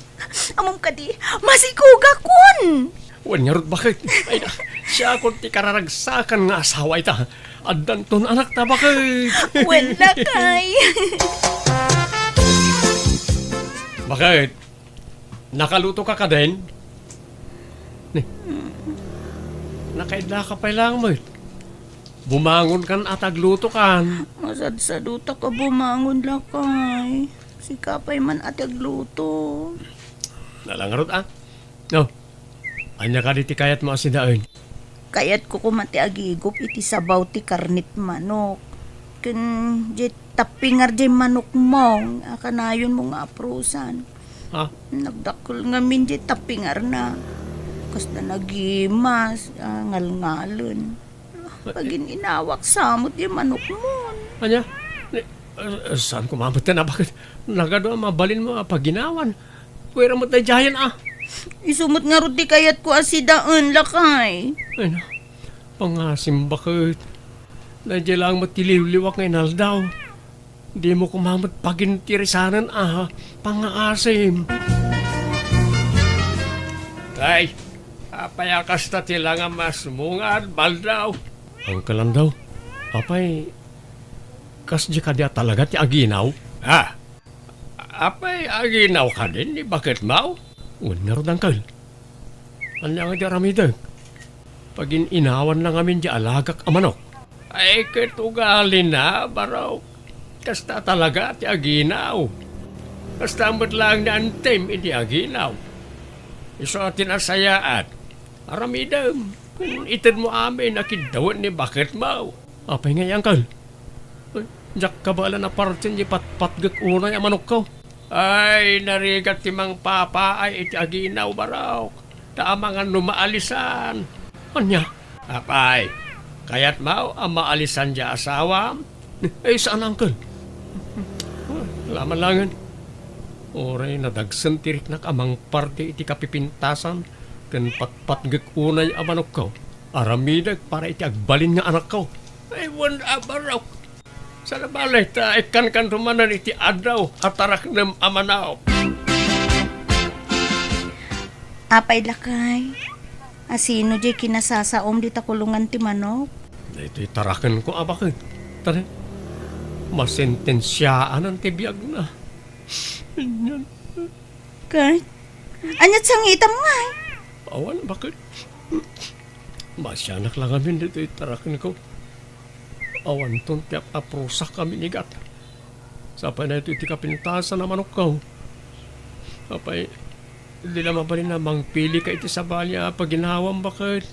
Ammom kadi, masikugakon! Wen ngarud, baket? Ay, na, siakon ti kararagsakan nga asawa ita. Addanton anakta, baket? Wen, lakay. Baket? Nakalutoka kadin? Ni, nakaidlaka pay laeng met. Bumangonkan a ta aglutokan. Masadsadutak a bumangon, lakay. Sika pay man a ti agluto. Ala ngarud, a. No, ania kadi ti kayatmo a sidaen? Kayatko koma ti agigup iti sabaw ti karnet manok. Ken diay tappingar diay manokmo a kanayonmo nga aprusan. Ha? Nagdakkel ngamin diay tappingarna. Kasla nagimas, a, ngalngalen. Pagin-inawak sa met diay manokmon. Ania? Ni, eh, saan ko mamatyan a baket? Nagadu a mabalinmo a paginawan. Kuera met daydiayen, a. Isu met ngarud ti kayatko a sidaen, lakay. Ay, na. Pangasim, baket. Daydiay laeng met ti liwliwak nga inaldaw. Dimo koma met pagintirisanen a pangngaasim. Ay, apay a kasta ti langam a sumungad, Baldaw? Uncle Landaw, apay, kasdi kadi a talaga ti aginaw? Ah, apay, aginaw kadi ni baketmo? Wen ngarud, Uncle. Ania nga di aramidek? Pagin-inawanna ngamin diay alagak a manok. Ay, ket ugalina, barok. Kasta talaga ti aginaw. Kasta met laeng ni Antim idi aginaw. Isu a ti nasayaat. Aramidem. Itedmo amin a kiddawen ni baketmo. Apay ngay, Uncle? Diak kabaelan a partien diay patpatgek unay a manokko. Ay, narigat ti mangpapaay iti aginaw, barok. Ta amangan no maalisan. Ania? Apay, Kayatmo a maalisan diay asawa? Ay, saan, uncle. Wala man laengen. Uray nadagsen ti riknak a mangparte iti kapipintasan ken patpatgek unay a manokko. Aramidek para iti agbalin nga anakko. Ay, wen a barok. Saan a bale, ta ikkankanto manen iti adaw a taraknem a manok. Apay, lakay, asino diay kinasasaom dita kulongan ti manok? Daytoy tarakenko a baket. Tara, masentensiaanan ti biagna. Ket, ania't sangitam ngay? Awan, baket. Masianak la ngamin ditoy tarakenko. Awanton ti ap-aprusak a minigat. Sapay daytoy ti kapintasan a manokko. Apay, di la mabalin a mangpilika iti sabali a paginawam, baket.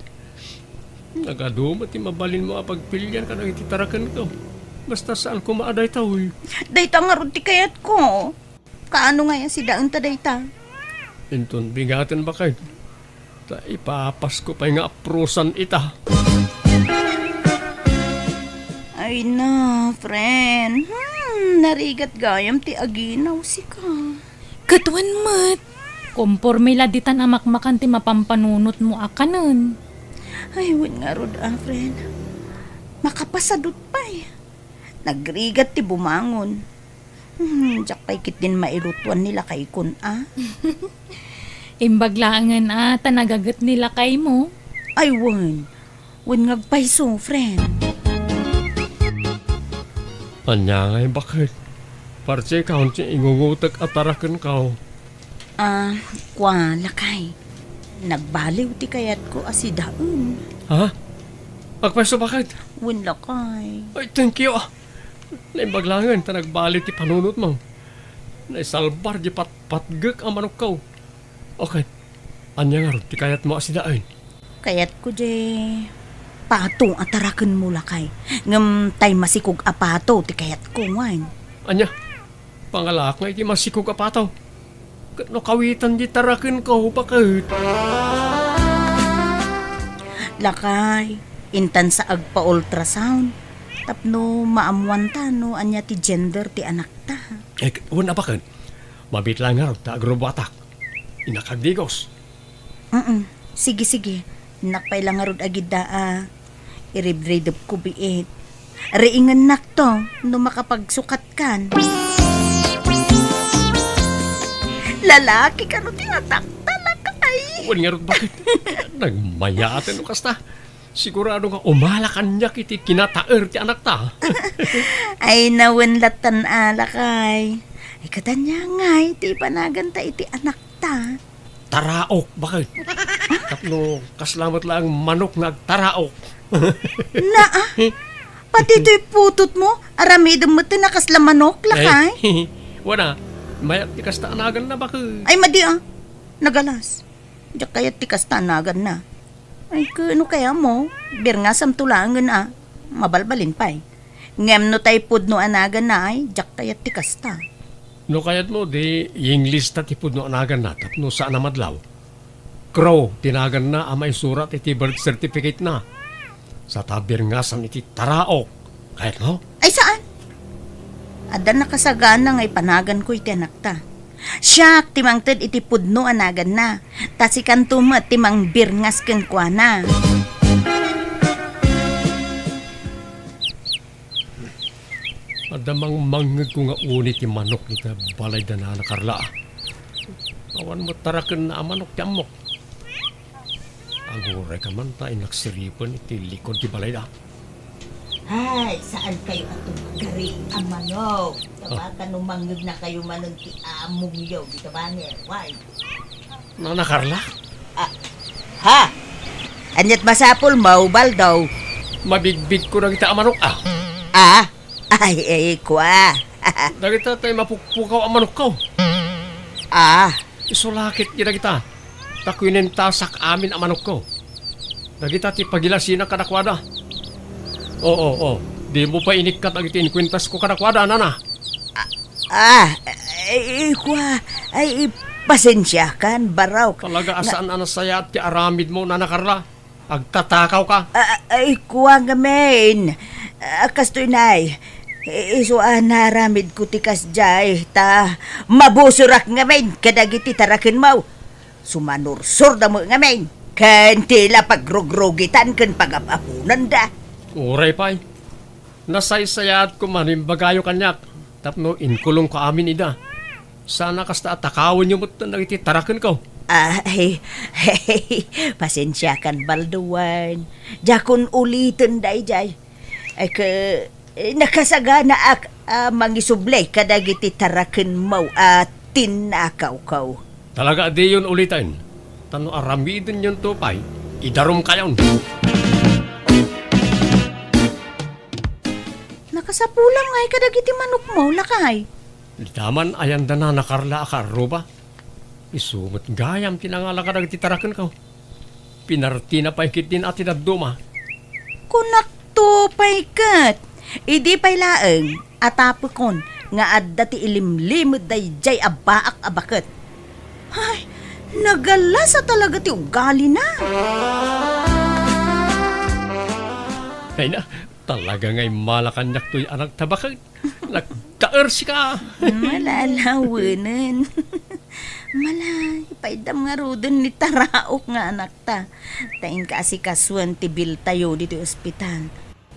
Nagadu met ti mabalinmo a pagpilian kadagiti tarakenko. Basta saan koma a daytoy. Dayta ngarud ti kayatko. Kaano ngay a sidaenta dayta? Inton bigaten, baket. Ta ipapasko pay nga aprusan ita. Ay na, friend. Hmm, narigat gayam ti aginaw sika. Ket wen met, komporme la ditan a makmakan ti mapampanunotmo a kanen. Ay, wen ngarud a, friend. Makapasadut pay. Nagrigat ti bumangon. Hmm, diak pay ketdin mailutuan ni lakaykon a. Imbag laengen a ta nagaget ni lakaymo. Ay, wen. Wen nga agpayso, friend. Ania ngay, baket? Parti kaon ti ingungotek a tarakenko. Ah, kua, lakay. Nagbaliw ti kayatko a sidaen. Ha? Agpayso, baket? Wen, lakay. Ay, thank you, ah. Naimbag laengen ta nagbaliw ti panunotmo. Naisalbar di patpatgek a manokko. Okay. Ania ngarud ti kayatmo a sidaen? Kayatko diay pato a tarakenmo, lakay. Ngem tay masikog a pato ti kayatko, wen. Ania? Pangalaak nga iti masikog a pato. Ket no kawitan di tarakenko, baket. Lakay, intan sa agpa-ultrasound tapno maammuanta no ania ti gender ti anakta. Eh, wen a, baket. Mabiit laeng ngarud ta agrubuatak. Innak agdigos. Mm. Sige, sige. Innak pay la ngarud agidda a iribridepko biit. Riingennakto no makapagsukatkan. Lalaki kano ti atakta, lakay? Wen ngarud, baket. Nagmayaten no kasta. Sigurado nga umala kaniak iti kinataer ti anakta. Ay, wen latta, lakay. Ay, ket ania ngay ti ipanaganta iti anakta? Taraok, baket. Tapno kasla met laeng manok nga agtaraok. Naa, pati toy putotmo, aramidem met ti nakasla manok, lakay? Eh, wen a, mayat ti kasta a naganna, baket. Ay, madi a. Nagalas. Diak kayat ti kasta a naganna. Ay, ket no kayatmo, birngasamto laengen a, mabalbalin pay. Ngem no tay pudno a naganna ay, diak kayat ti kasta. No kayatmo, di English ta ti pudno a naganna tapno saan a madlaw. Crow ti naganna a maisurat iti birth certificate-na. Sa ta birngasan iti taraok. Kayatmo? Ay, saan? Adda nakasagana nga ipanaganko iti anakta. Siak ti mangted iti pudno a naganna, ta sikanto met ti mangbirngas kenkuana. Adda mangmangngegko nga uni ti manok iti balay da Nana Carla. Awan met tarakenna a manok ti ammok. Aguray ka man ta innak siripen iti likod ti balayda. Ay, saan kayo a tumagari a manok? Ah. Tabaka no mangngegna kayo manen ti amongyo, di ka banger? Why? Nana Carla? Ah, ha? Ania't masapul, maubal daw. Mabigbigko dagita a manok, ah. Ah? Ay, ay, kua. Dagita tay mapukpukaw a manokko. Ah. Isu la ketdi dagita. Ta kuinentasak amin a manokko. Dagita ti pagilasinak kadakuada. Oo, oo. Dimo pay inikkat dagiti inkuentasko kadakuada, nana. Ah, ay, kua, ay, pasensiakan, barok. Talaga a saan a nasayaat ti aramidmo, Nana Carla. Agtatakawka? A-, ay, kua ngamin. A, kastoy, Nay. I-, isu a naaramidko ti kasdiay, ta mabusorak ngamin kadagiti tarakenmo. Sumanursorda met ngamin, ken ti la pagrugrugitan ken pagap-aponanda. Uray pay. Nasaysayaat koma no imbagayo kaniak tapno inkulongko amin ida. Saan a kasta a takawenyo metten dagiti tarakenko. Ay, pasensiakan, Baldo, wen. Diakon uliten daydiay. Ay, ke, eh, nakasaganaak a mangisubli kadagiti tarakenmo a tinnakawko. Talaga a diyon uliten. Ta no aramidenyonto pay, idarumkayon. Nakasapulam ngay kadagiti manokmo, lakay. Dita man ayanda Nana Carla a kaarruba. Isu met gayam ti nangala kadagiti tarakenko. Pinartina pay ketdin a ti dadduma. Kunakto pay ket, idi pay laeng a tapekon nga adda ti ilimlimed daydiay a baak a baket. Ay, nagalasa talaga ti ugalina. Ay na, talaga nga immala kaniak toy anak ta baket. Nagtaersika. Malalawanen. Malay, paiddam ngaruden ni Taraok nga anakta. Ta inka asikasuen ti biltayo ditoy ospital.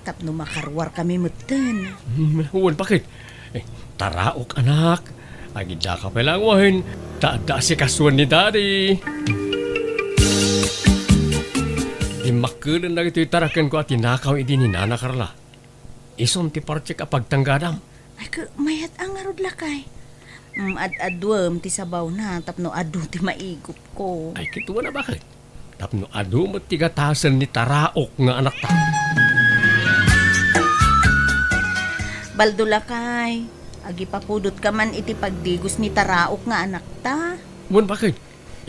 Tapno makaruarkami metten. Hmm, wen, baket? Eh, Taraok, anak. Agidaka pay laeng wen, ta adda asikasuen ni Daddy. Dimmakkelen dagitoy tarakenko a tinakaw idi ni Nana Carla. Isun ti partek a pagtanggadam. Ay, ke, mayat a ngarud, lakay. Mm, ad-aduem ti sabawna tapno adu ti maigupko. Ay, kitaem a, baket? Tapno adu met ti gatasen ni Taraok nga anakta. Baldo, lakay, agipapudotka man iti pagdigos ni Taraok nga anakta. Wen, baket?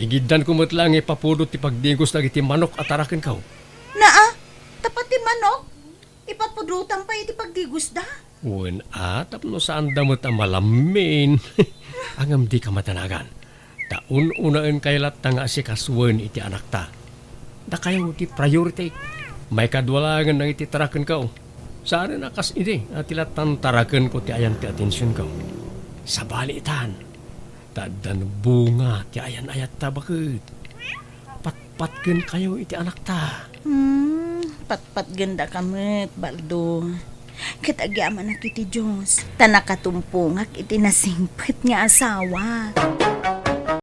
Igiddanko met laeng nga ipapudot ti pagdigos dagiti manok a tarakenko. Naa, ta pati manok? Ipapudotam pay iti pagdigosda? Wen a, tapno saanda met a malammin. Ngem dika madanagan. Ta un-unaenkayo latta nga asikasuen iti anakta. Dakayo ti priority. Maikadua laengen dagiti tarakenko. Saanen a kas idi a ti lattan tarakenko ti ayan ti atensionko. Sabali itan. Ta addan bunga ti ayan-ayatta, baket. Patpatgenkayo iti anakta. Hmm, patpatgendaka met, Baldo. Ket agyamanak iti Dios, ta nakatumpongak iti nasingpet nga asawa.